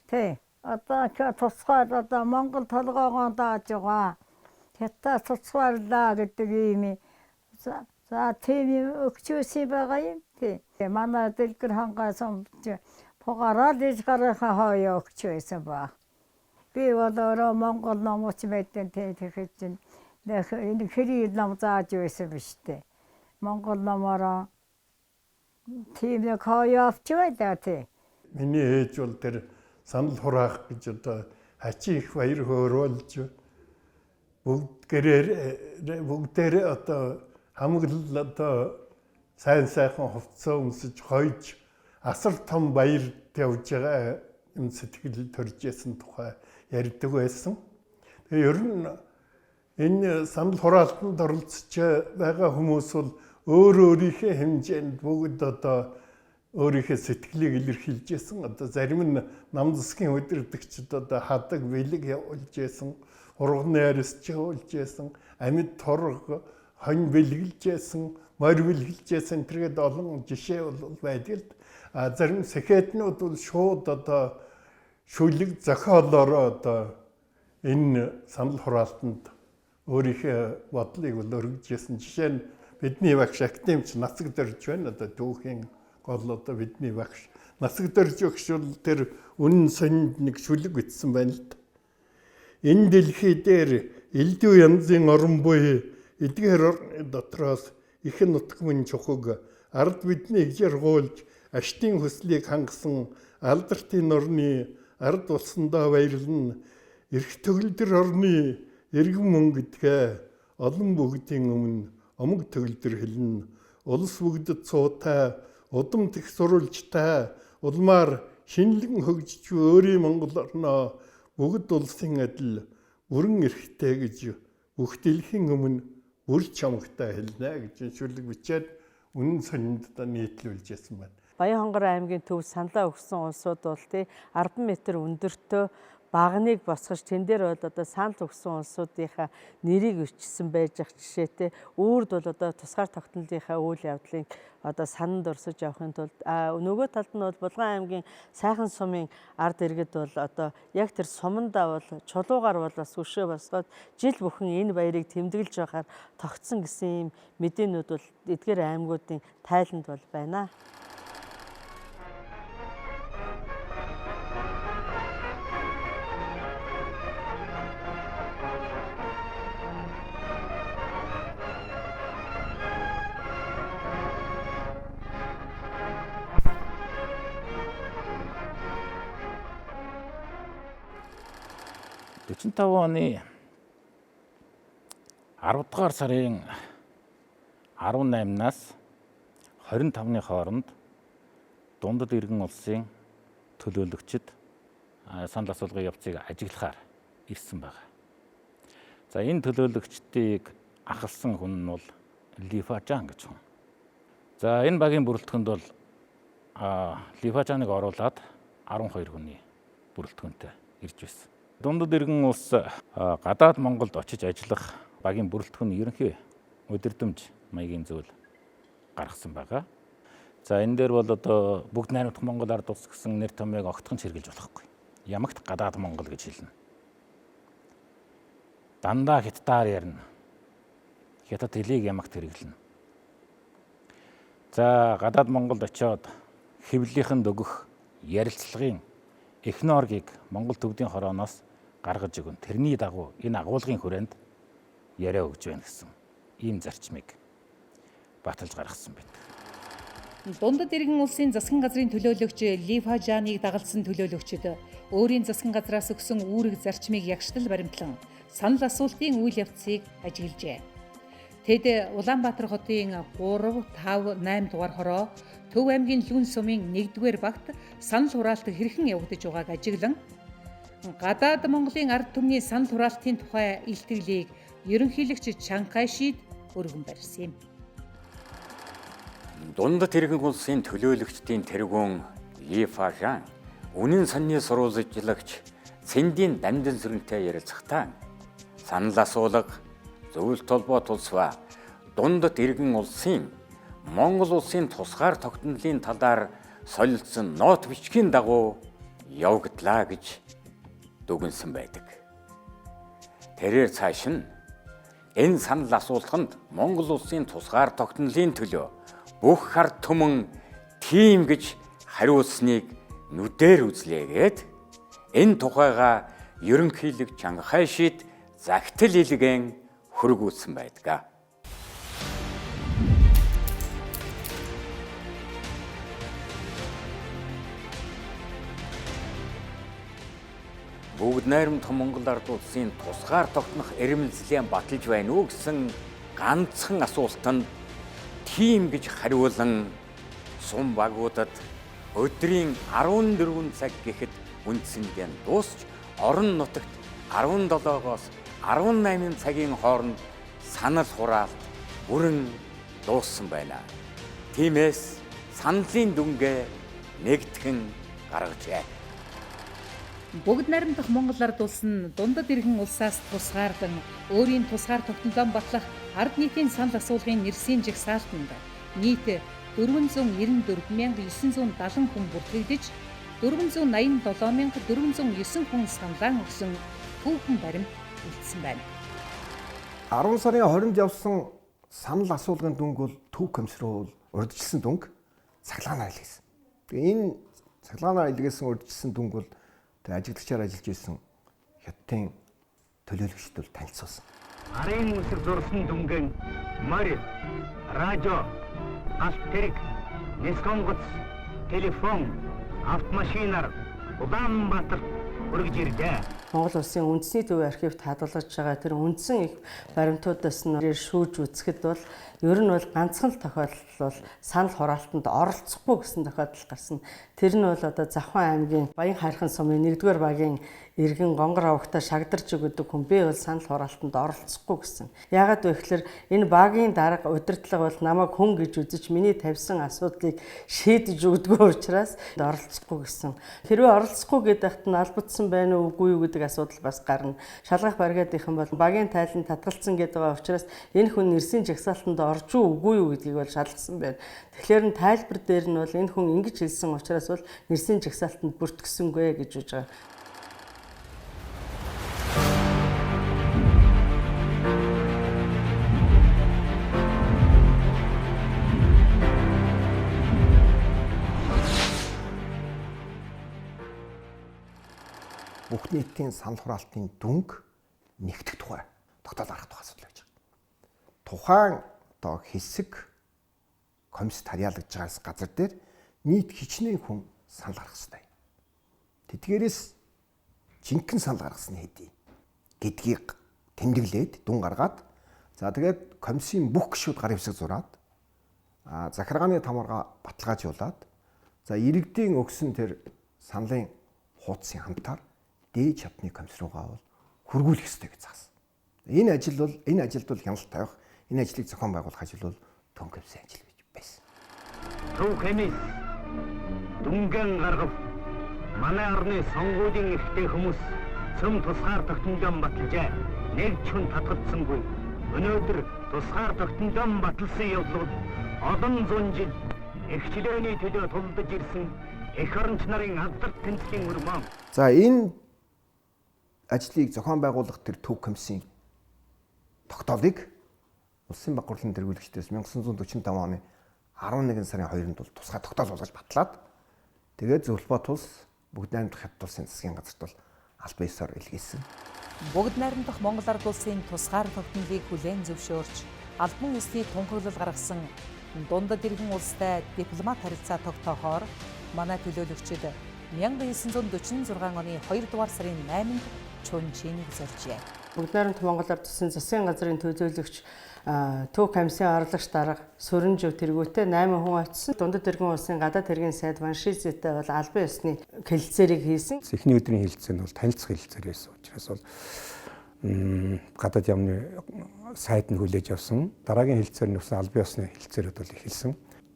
Тэ одоо тусгаар одоо Монгол толгоогоо дааж байгаа. Хятад тусгаарлаа гэдэг юм. За тийм юм өгчөөсөн байгаа юм. Тий. Манай дэлгэр хангаас пугараад иж гарынхаа хаяа өгч байсан ба. Би бол өөрөө Монгол номч мэдэн тэгэхэд чинь энэ хэрий ном зааж байсан биш үү. Монгол номороо тийм нэг хаяа авч байлаа тий. Миний ээж бол тэр санал хураах гэж одоо хачин их баяр хөөрөлж бүгд гэрээр бүгдээр одоо хамаг л одоо сайн сайхан хувцас өмсөж хойж асар том баяр тавьж байгаа юм сэтгэл төрж ясан тухай ярьдаг байсан. Тэгээ ер нь энэ санал хураалтанд оролцож байгаа хүмүүс бол өөр өөрийнхөө хэмжээнд бүгд одоо өөрийнхөө сэтгэлийг илэрхийлж байсан. Одоо зарим нь нам засгийн удирдагчид одоо хадаг бэлэг явуулж байсан, хурганы арьс явуулж байсан, амьд турга хонь бэлгэлж байсан, морь бэлгэлж байсан тэргээд олон жишээ бол байдаг л. А зарим сэхэтнүүд бол шууд одоо шүлэг зохиолоороо одоо энэ санал хураалтанд өөрийнхөө бодлыг бол өргөж ясан. Жишээ нь бидний багш академич Нацаг дөрж байна. Одоо түүхийн гол одоо бидний багш Нацаг дөрж багш бол тэр үнэн сонинд нэг шүлэг бичсэн байна л да. Энэ дэлхий дээр элдв янзын орон буй эдгээр орны дотроос их нутг мөн чухаг ард бидний жаргуулж аштын хүслийг хангасан алдартын орны ард улсандаа баярлна. Эрх төгөлдөр орны иргэн мөн гэдгээ олон бүгдийн өмнө омог төгөлдөр хэлнэ. Улс бүгдэд цуутай, удам тех сурвалжтай, улмаар шинэлэн хөгжиж өөрийн Монгол орноо бүгд улсын адил бүрэн эрхтэй гэж бүх дэлхийн өмнө бүр чамгтай хэлнэ гэж шүлэг бичээд үнэн сонинд одоо нийтлүүлж ясан байна. Баян-Хонгор аймгийн төв саналаа өгсөн улсууд бол тий 10 м өндөртөө багныг босгож тэн дээр бол одоо санал өгсөн улсуудынхаа нэрийг өчсөн байж ах жишээтэй үүрд бол одоо тусгаар тогтнолынхаа үйл явдлын одоо сананд урсаж явахын тулд нөгөө талд нь бол Булган аймгийн сайхан сумын ард иргэд бол одоо яг тэр сумандаа бол чулуугаар бол бас өшөө босгоод жил бүхэн энэ баярыг тэмдэглэж байхаар тогтсон гэсэн юм мэдээнүүд бол эдгээр аймагуудын тайланд бол байна. 45 оны 10 дугаар сарын 18-наас 25-ны хооронд дундад иргэн улсын төлөөлөгчд санал асуулгын явцыг ажиглахаар ирсэн байна. За энэ төлөөлөгчдийг ахалсан хүн нь бол Лифажан гэж хүн. За энэ багийн бүрэлдэхүүнд бол Лифажаныг оруулаад 12 хүний бүрэлдэхүүнтэй ирж байсан. Дундад иргэн улс гадаад Монголд очиж ажиллах багийн бүрэлдэхүүний ерөнхий удирдамж маягийн зүйл гаргасан байгаа. За энэ дээр бол одоо бүгд найрамдах Монгол ард улс гэсэн нэр томьёог огтхон ч хэрэглэж болохгүй. Ямагт гадаад Монгол гэж хэлнэ. Дандаа хятадаар ярина. Хятад хэлийг ямагт хэрэглэнэ. За гадаад Монголд очиод хэвлэлийнхэнд өгөх ярилцлагын эхноргийг Монгол төвдийн хорооноос гаргаж өгнө. Тэрний дагуу энэ агуулгын хүрээнд яриа өгж байна гэсэн ийм зарчмыг баталж гаргасан байдаг. Дундад иргэн улсын засгийн газрын төлөөлөгч Лифажаныг дагалдсан төлөөлөгчд өөрийн засгийн газраас өгсөн үүрэг зарчмыг ягштал баримтлан санал асуултын үйл явцыг ажиглажээ. Тэд Улаанбаатар хотын 3, 5, 8 дугаар хороо Төв аймгийн Лүн сумын 1-р багт санал хураалт хэрхэн явагдаж байгааг ажиглан гадаад Монголын ард түмний санал хураалтын тухай илтгэлийг ерөнхийлөгч Чанкайшид өргөн барьсан юм. Дундад иргэн улсын төлөөлөгчдийн тэргүүн Лифажан үнэн сонины сурвалжлагч Цэндийн дамжин сүрэнтэй ярилцахдаа санал асуулга зөвлөлт холбоо тулсва дундад иргэн улсын Монгол улсын тусгаар тогтнолын талаар солилцсон нот бичгийн дагуу явагдлаа гэж дүгнсэн байдаг. Тэрээр цааш нь энэ санал асуулганд Монгол улсын тусгаар тогтнолын төлөө бүх ард түмэн тийм гэж хариулсныг нүдээр үзлээгээд энэ тухайга ерөнхийлөгч Чанхайшид загтал илгээн хөргүүлсэн байдаг. Бүгд найрамдах Монгол ард улсын тусгаар тогтнох эрмэлзлээ баталж байна уу гэсэн ганцхан асуултанд тийм гэж хариулан сум багуудад өдрийн 14 цаг гэхэд үндсэндээ дуусч орон нутагт 17-оос 18 цагийн хооронд санал хураалт бүрэн дууссан байна. Тиймээс саналын дүнгээ нэгтгэн гаргажээ. Бүгд найрамдах Монгол ард улс нь дундад иргэн улсаас тусгаарлан өөрийн тусгаар тогтнолоо батлах ард нийтийн санал асуулгын нэрсийн жагсаалтанд нийт 494,970 хүн бүртгэгдэж 487,409 хүн саналаа өгсөн түүхэн баримт үлдсэн байна. 10 сарын 20-нд явсан санал асуулгын дүнг бол Төв комисс руу урьдчилсан дүнг цахилгаанаар илгээсэн. Тэгээ энэ цахилгаанаар илгээсэн урьдчилсан дүнг бол тэгээ ажиглагчаар ажиллаж байсан хятадын төлөөлөгчд бол танилцуулсан. Арын үсэг зурсан дүнгийн морь, радио, галт тэрэг, нисгонгоц, телефон, автомашинаар Улаанбаатар хүргэж ирлээ. Монгол улсын үндэсний төв архивт хадгалж байгаа тэр үндсэн их баримтуудаас нь шүүж үзэхэд бол ер нь бол ганцхан л тохиолдол бол санал хураалтанд оролцохгүй гэсэн тохиолдол гарсан. Тэр нь бол одоо Завхан аймгийн Баян хайрхан сумын 1-р багийн иргэн гонгор авагтаа шагдарч өгдөг хүн би бол санал хураалтанд оролцохгүй гэсэн. Яагаад вэ гэхээр энэ багийн дарга удирдлага бол намайг хүн гэж үзэж миний тавьсан асуудлыг шийдэж өгдөггүй учраас оролцохгүй гэсэн. Хэрвээ оролцохгүй гэдэг нь албадсан байна уу үгүй юу гэдэг асуудал бас гарна. Шалгах баригадынхан бол багийн тайлан татгалцсан гэдэг байгаа учраас энэ хүн нэрсийн жагсаалтанд орж уу үгүй юу гэдгийг бол шалгасан байна. Тэгэхээр нь тайлбар дээр нь бол энэ хүн ингэж хэлсэн учраас бол нэрсийн жагсаалтанд бүртгэсэнгүй гэж үж байгаа. Бүх нийтийн санал хураалтын дүнг нэгтгэх тухай тогтоол гаргах тухай асуудал байж байгаа. Тухайн одоо хэсэг комиссд харьяалагдж байгаас газар дээр нийт хичнээн хүн санал гаргах ёстой. Тэдгээрээс жинхэнэ санал гаргасан хэдий. гэдгийг тэмдэглээд дүн гаргаад, за тэгээд комиссийн бүх гишүүд гар хэвсэг зураад, захиргааны томоргоо баталгаажуулаад, за иргэдийн өгсөн тэр саналын хуудсын хамтаар дээд шатны комисс руугаа бол хөргүүлэх ёстой гэж заасан. Энэ ажил бол энэ ажилд бол хяналт тавих, энэ ажлыг зохион байгуулах ажил бол төв комиссийн ажил гэж байсан. Төв комисс дүнгийн гаргав манай орны сонгуулийн эрхтэй хүмүүс цөм тусгаар тогтнолон баталжээ. Нэг ч хүн татгалцсангүй. Өнөөдөр тусгаар тогтнолон баталсан явдал олон зуун жил эрхчлөөний төлөө тулдаж ирсэн эх оронч нарын алдарт тэмцлийн өрмөн. За энэ ажлыг зохион байгуулах тэр төв комиссийн тогтоолыг Улсын баг хурлын тэргүүлэгчдээс 1945 оны 11 сарын 2-нд бол тусгай тогтоол болгож батлаад, тэгээд Зөвлөбот улс Бүгд найрамдах Хятад улсын засгийн газарт бол албан ёсоор илгээсэн. Бүгд найрамдах Монгол Ард улсын тусгаар тогтнолыг хүлээн зөвшөөрч албан ёсны тунхаглал гаргасан дундад иргэн улстай дипломат харилцаа тогтоохоор манай төлөөлөгчид 1946 оны 2 дугаар сарын 8-нд Чунчинийг зоржээ. Бүгд найрамдах Монгол Ард улсын засгийн газрын төлөөлөгч Төв комиссийн орлогч дарга Сүрэнжив тэргүүтээ 8 хүн очсон. Дундад иргэн улсын гадаад хэргийн сайд Ваншизэтэй бол албан ёсны хэлэлцээрийг хийсэн. Эхний өдрийн хэлэлцээ нь бол танилцах хэлэлцээр байсан учраас бол гадаад яамны сайд нь хүлээж авсан. Дараагийн хэлэлцээр нь гэсэн албан ёсны хэлэлцээрүүд бол эхэлсэн.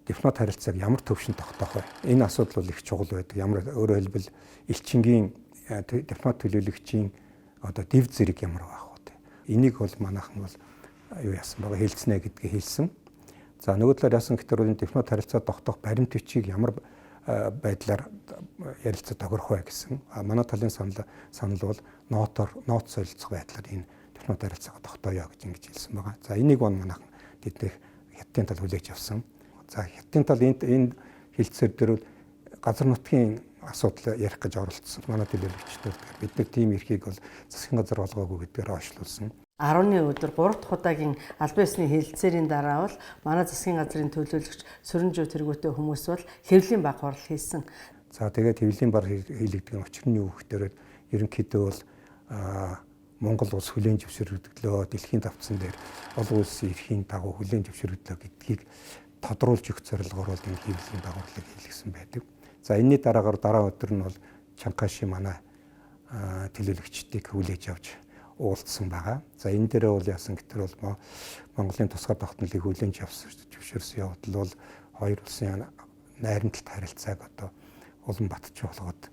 Дипломат харилцааг ямар төвшөнд тогтоох вэ? Энэ асуудал бол их чухал байдаг. Ямар өөрөөр хэлбэл элчингийн дипломат төлөөлөгчийн одоо дэв зэрэг ямар байх вэ? Энийг бол манайхан бол юу яасан байгаа хэлцнэ гэдгийг хэлсэн. За нөгөө талаар яасан гэхээр энэ дипломат харилцаа тогтоох баримт бичиг ямар байдлаар ярилцаа тохирох вэ гэсэн. Манай талын санал бол нотоор ноот солилцох байдлаар энэ дипломат харилцаагаа тогтооё гэж ингэж хэлсэн байгаа. За энийг бол манайхан тэднийх Хятадын тал хүлээж авсан. За Хятадын тал энэ хэлцээр дээр бол газар нутгийн асуудал ярих гэж оролцсон. Манай төлөөлөгчдөр бид нар тийм эрхийг бол засгийн газар олгоогүй гэдгээр ойшлуулсан. 10-ны өдөр 3 дахь удаагийн албан ёсны хэлэлцээрийн дараа бол манай засгийн газрын төлөөлөгч Сүрэнжив тэргүүтэй хүмүүс бол хэвлэлийн баг хурал хийсэн. За тэгээд хэвлэлийн баг хийлэгдэх нь учир нь юу гэхээр ерөнхийдөө бол Монгол улс хүлээн зөвшөөрөгдлөө, дэлхийн давтсан дээр олон улсын эрхийн дагуу хүлээн зөвшөөрөгдлөө гэдгийг тодруулж өгөх зорилгоор бол энэ хэвлэлийн баг хурлыг хийлгэсэн байдаг. За энэний дараагаар дараа өдөр нь бол Чанкаши манай төлөөлөгчдийг хүлээж авч уулзсан байгаа. За энэ дээрээ бол яасан гэтэл бол Монголын тусгаар тогтнолыг хүлээн зөвшөөрсөн явдал бол хоёр улсын найрамдалт харилцааг одоо улам батжуулахад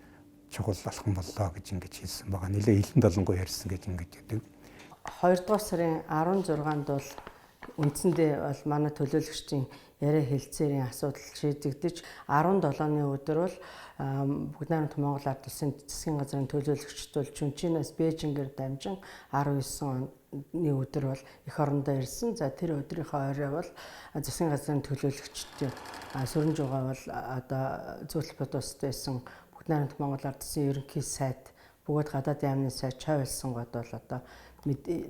чухал алхам боллоо гэж ингэж хэлсэн байгаа. Нилээ илэн долонгуй ярьсан гэж ингэж яддаг. 2 дугаар сарын 16-нд бол үндсэндээ бол манай төлөөлөгчдийн яриа хэлцээрийн асуудал шийдэгдэж 17-ны өдөр бол Бүгд найрамдах Монгол Ард улсын засгийн газрын төлөөлөгчд бол Чүнчинээс Бээжингээр дамжин 19 оны өдөр бол эх орондоо ирсэн. За тэр өдрийнхөө орой бол засгийн газрын төлөөлөгчд Сүрэнжуугаа бол одоо Зөвлөх улсад байсан Бүгд найрамдах Монгол Ард улсын ерөнхий сайд бөгөөд гадаад яамны сайд Чойволсон гот бол одоо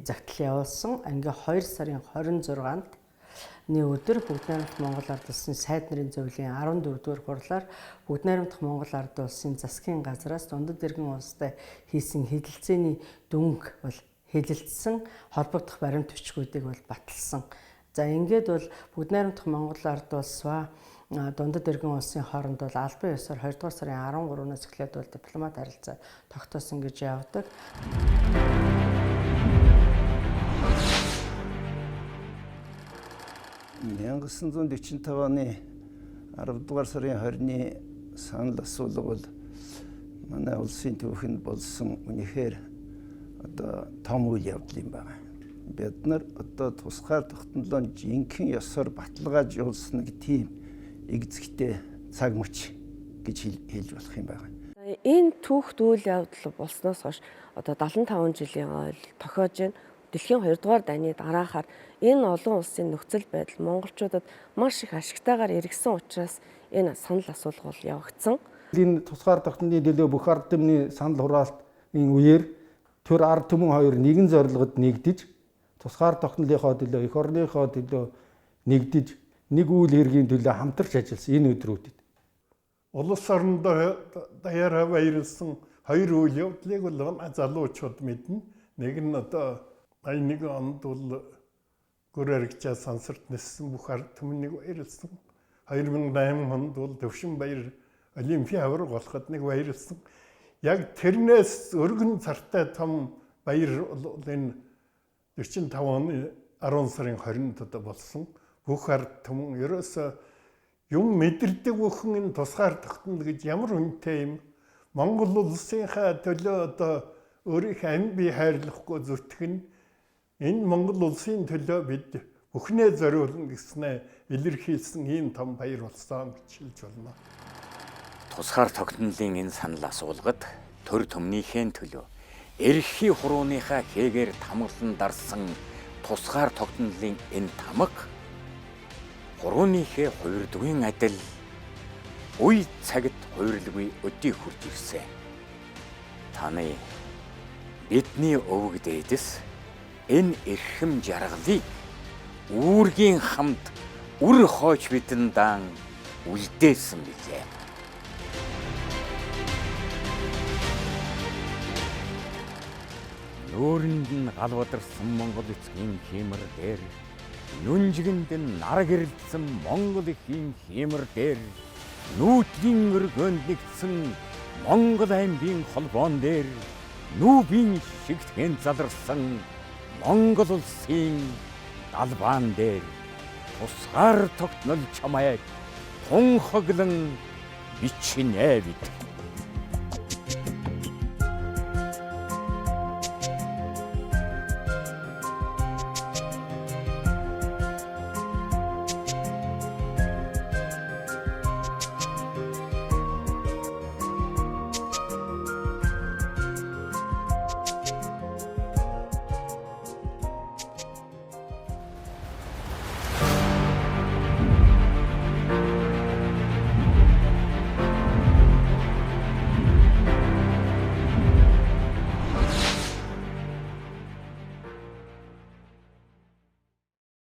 загтал явуулсан. Ингээ 2 сарын 26-нд нэг өдөр Бүгд найрамдах Монгол Ард улсын сайд нарын зөвлөлийн 14-р хурлаар Бүгд найрамдах Монгол Ард улсын засгийн газраас дундад иргэн улстай хийсэн хэлэлцээний дүнг бол хэлэлцсэн, холбогдох баримт бичгүүдийг бол баталсан. За ингээд бол Бүгд найрамдах Монгол Ард улс ба дундад иргэн улсын хооронд бол албан ёсоор 2 дугаар сарын 13-наас эхлээд бол дипломат харилцаа тогтоосон гэж явдаг. 1945 оны 10 дугаар сарын 20-ны санал асуулга бол манай улсын түүхэнд болсон үнэхээр одоо том үйл явдал юм байна. Бид нар одоо тусгаар тогтнолоо жинхэнэ ёсоор баталгаажуулсан нэг тийм эгзэгтэй цаг мөч гэж хэлж болох юм байна. Энэ түүхт үйл явдал болсноос хойш одоо 75 жилийн ойл тохиож байна. Дэлхийн 2 дугаар дайны дараахаар энэ олон улсын нөхцөл байдал монголчуудад маш их ашигтайгаар эргэсэн учраас энэ санал асуулга бол явагдсан. Энэ тусгаар тогтнолын төлөө бүх ард түмний санал хураалтын үеэр төр ард түмэн хоёр нэгэн зорилгод нэгдэж тусгаар тогтнолынхоо төлөө эх орныхоо төлөө нэгдэж нэг үйл хэргийн төлөө хамтарч ажилласан энэ өдрүүдэд. Улс орондоо даяараа баярлсан хоёр үйл явдлыг бол залуучууд мэднэ. Нэг нь одоо 81 онд бол гүр аригчаа сансарт ниссэн бүх ард түмнийг баярлсан. 2008 онд бол Төвшин баяр Олимпийн аварга болоход нэг баярлсан. Яг тэрнээс өргөн цартай том баяр бол энэ 45 оны 10 сарын 20-нд одоо болсон. Бүх ард түмэн ерөөсөө юм мэдэрдэг бүхэн энэ тусгаар тогтнол гэж ямар үнэтэй юм. Монгол улсынхаа төлөө одоо өөрийнхөө амь бие хайрлахгүй зүтгэн энэ Монгол улсын төлөө бид бүхнээ зориулна гэснээ илэрхийлсэн ийм том баяр болсон гэж хэлж болно. Тусгаар тогтнолын энэ санал асуулгад төр төмнийхээ төлөө эрхий хурууныхаа хээгээр тамгалан дарсан тусгаар тогтнолын энэ тамга хурууныхээ хувирдгийн адил үе цагт хувирлгүй өдий хүрч ирсэн. Таны бидний өвөг дээдэс энэ эрхэм жаргалыг үүргийн хамт үр хойч бидэн даан үлдээсэн билээ. Нүүрэнд нь гал бадарсан Монгол эцгийн хиймэр дээр, нүнжигэнд нь нар гэрэлтсэн Монгол эхийн хиймэр дээр, нүүдлийн өргөөнд нэгдсэн Монгол аймгийн холбоон дээр нүүбийн шигтгэн заларсан Монгол улсын далбаан дээр тусгаар тогтнол чамайг тунхаглан бичнэ бид.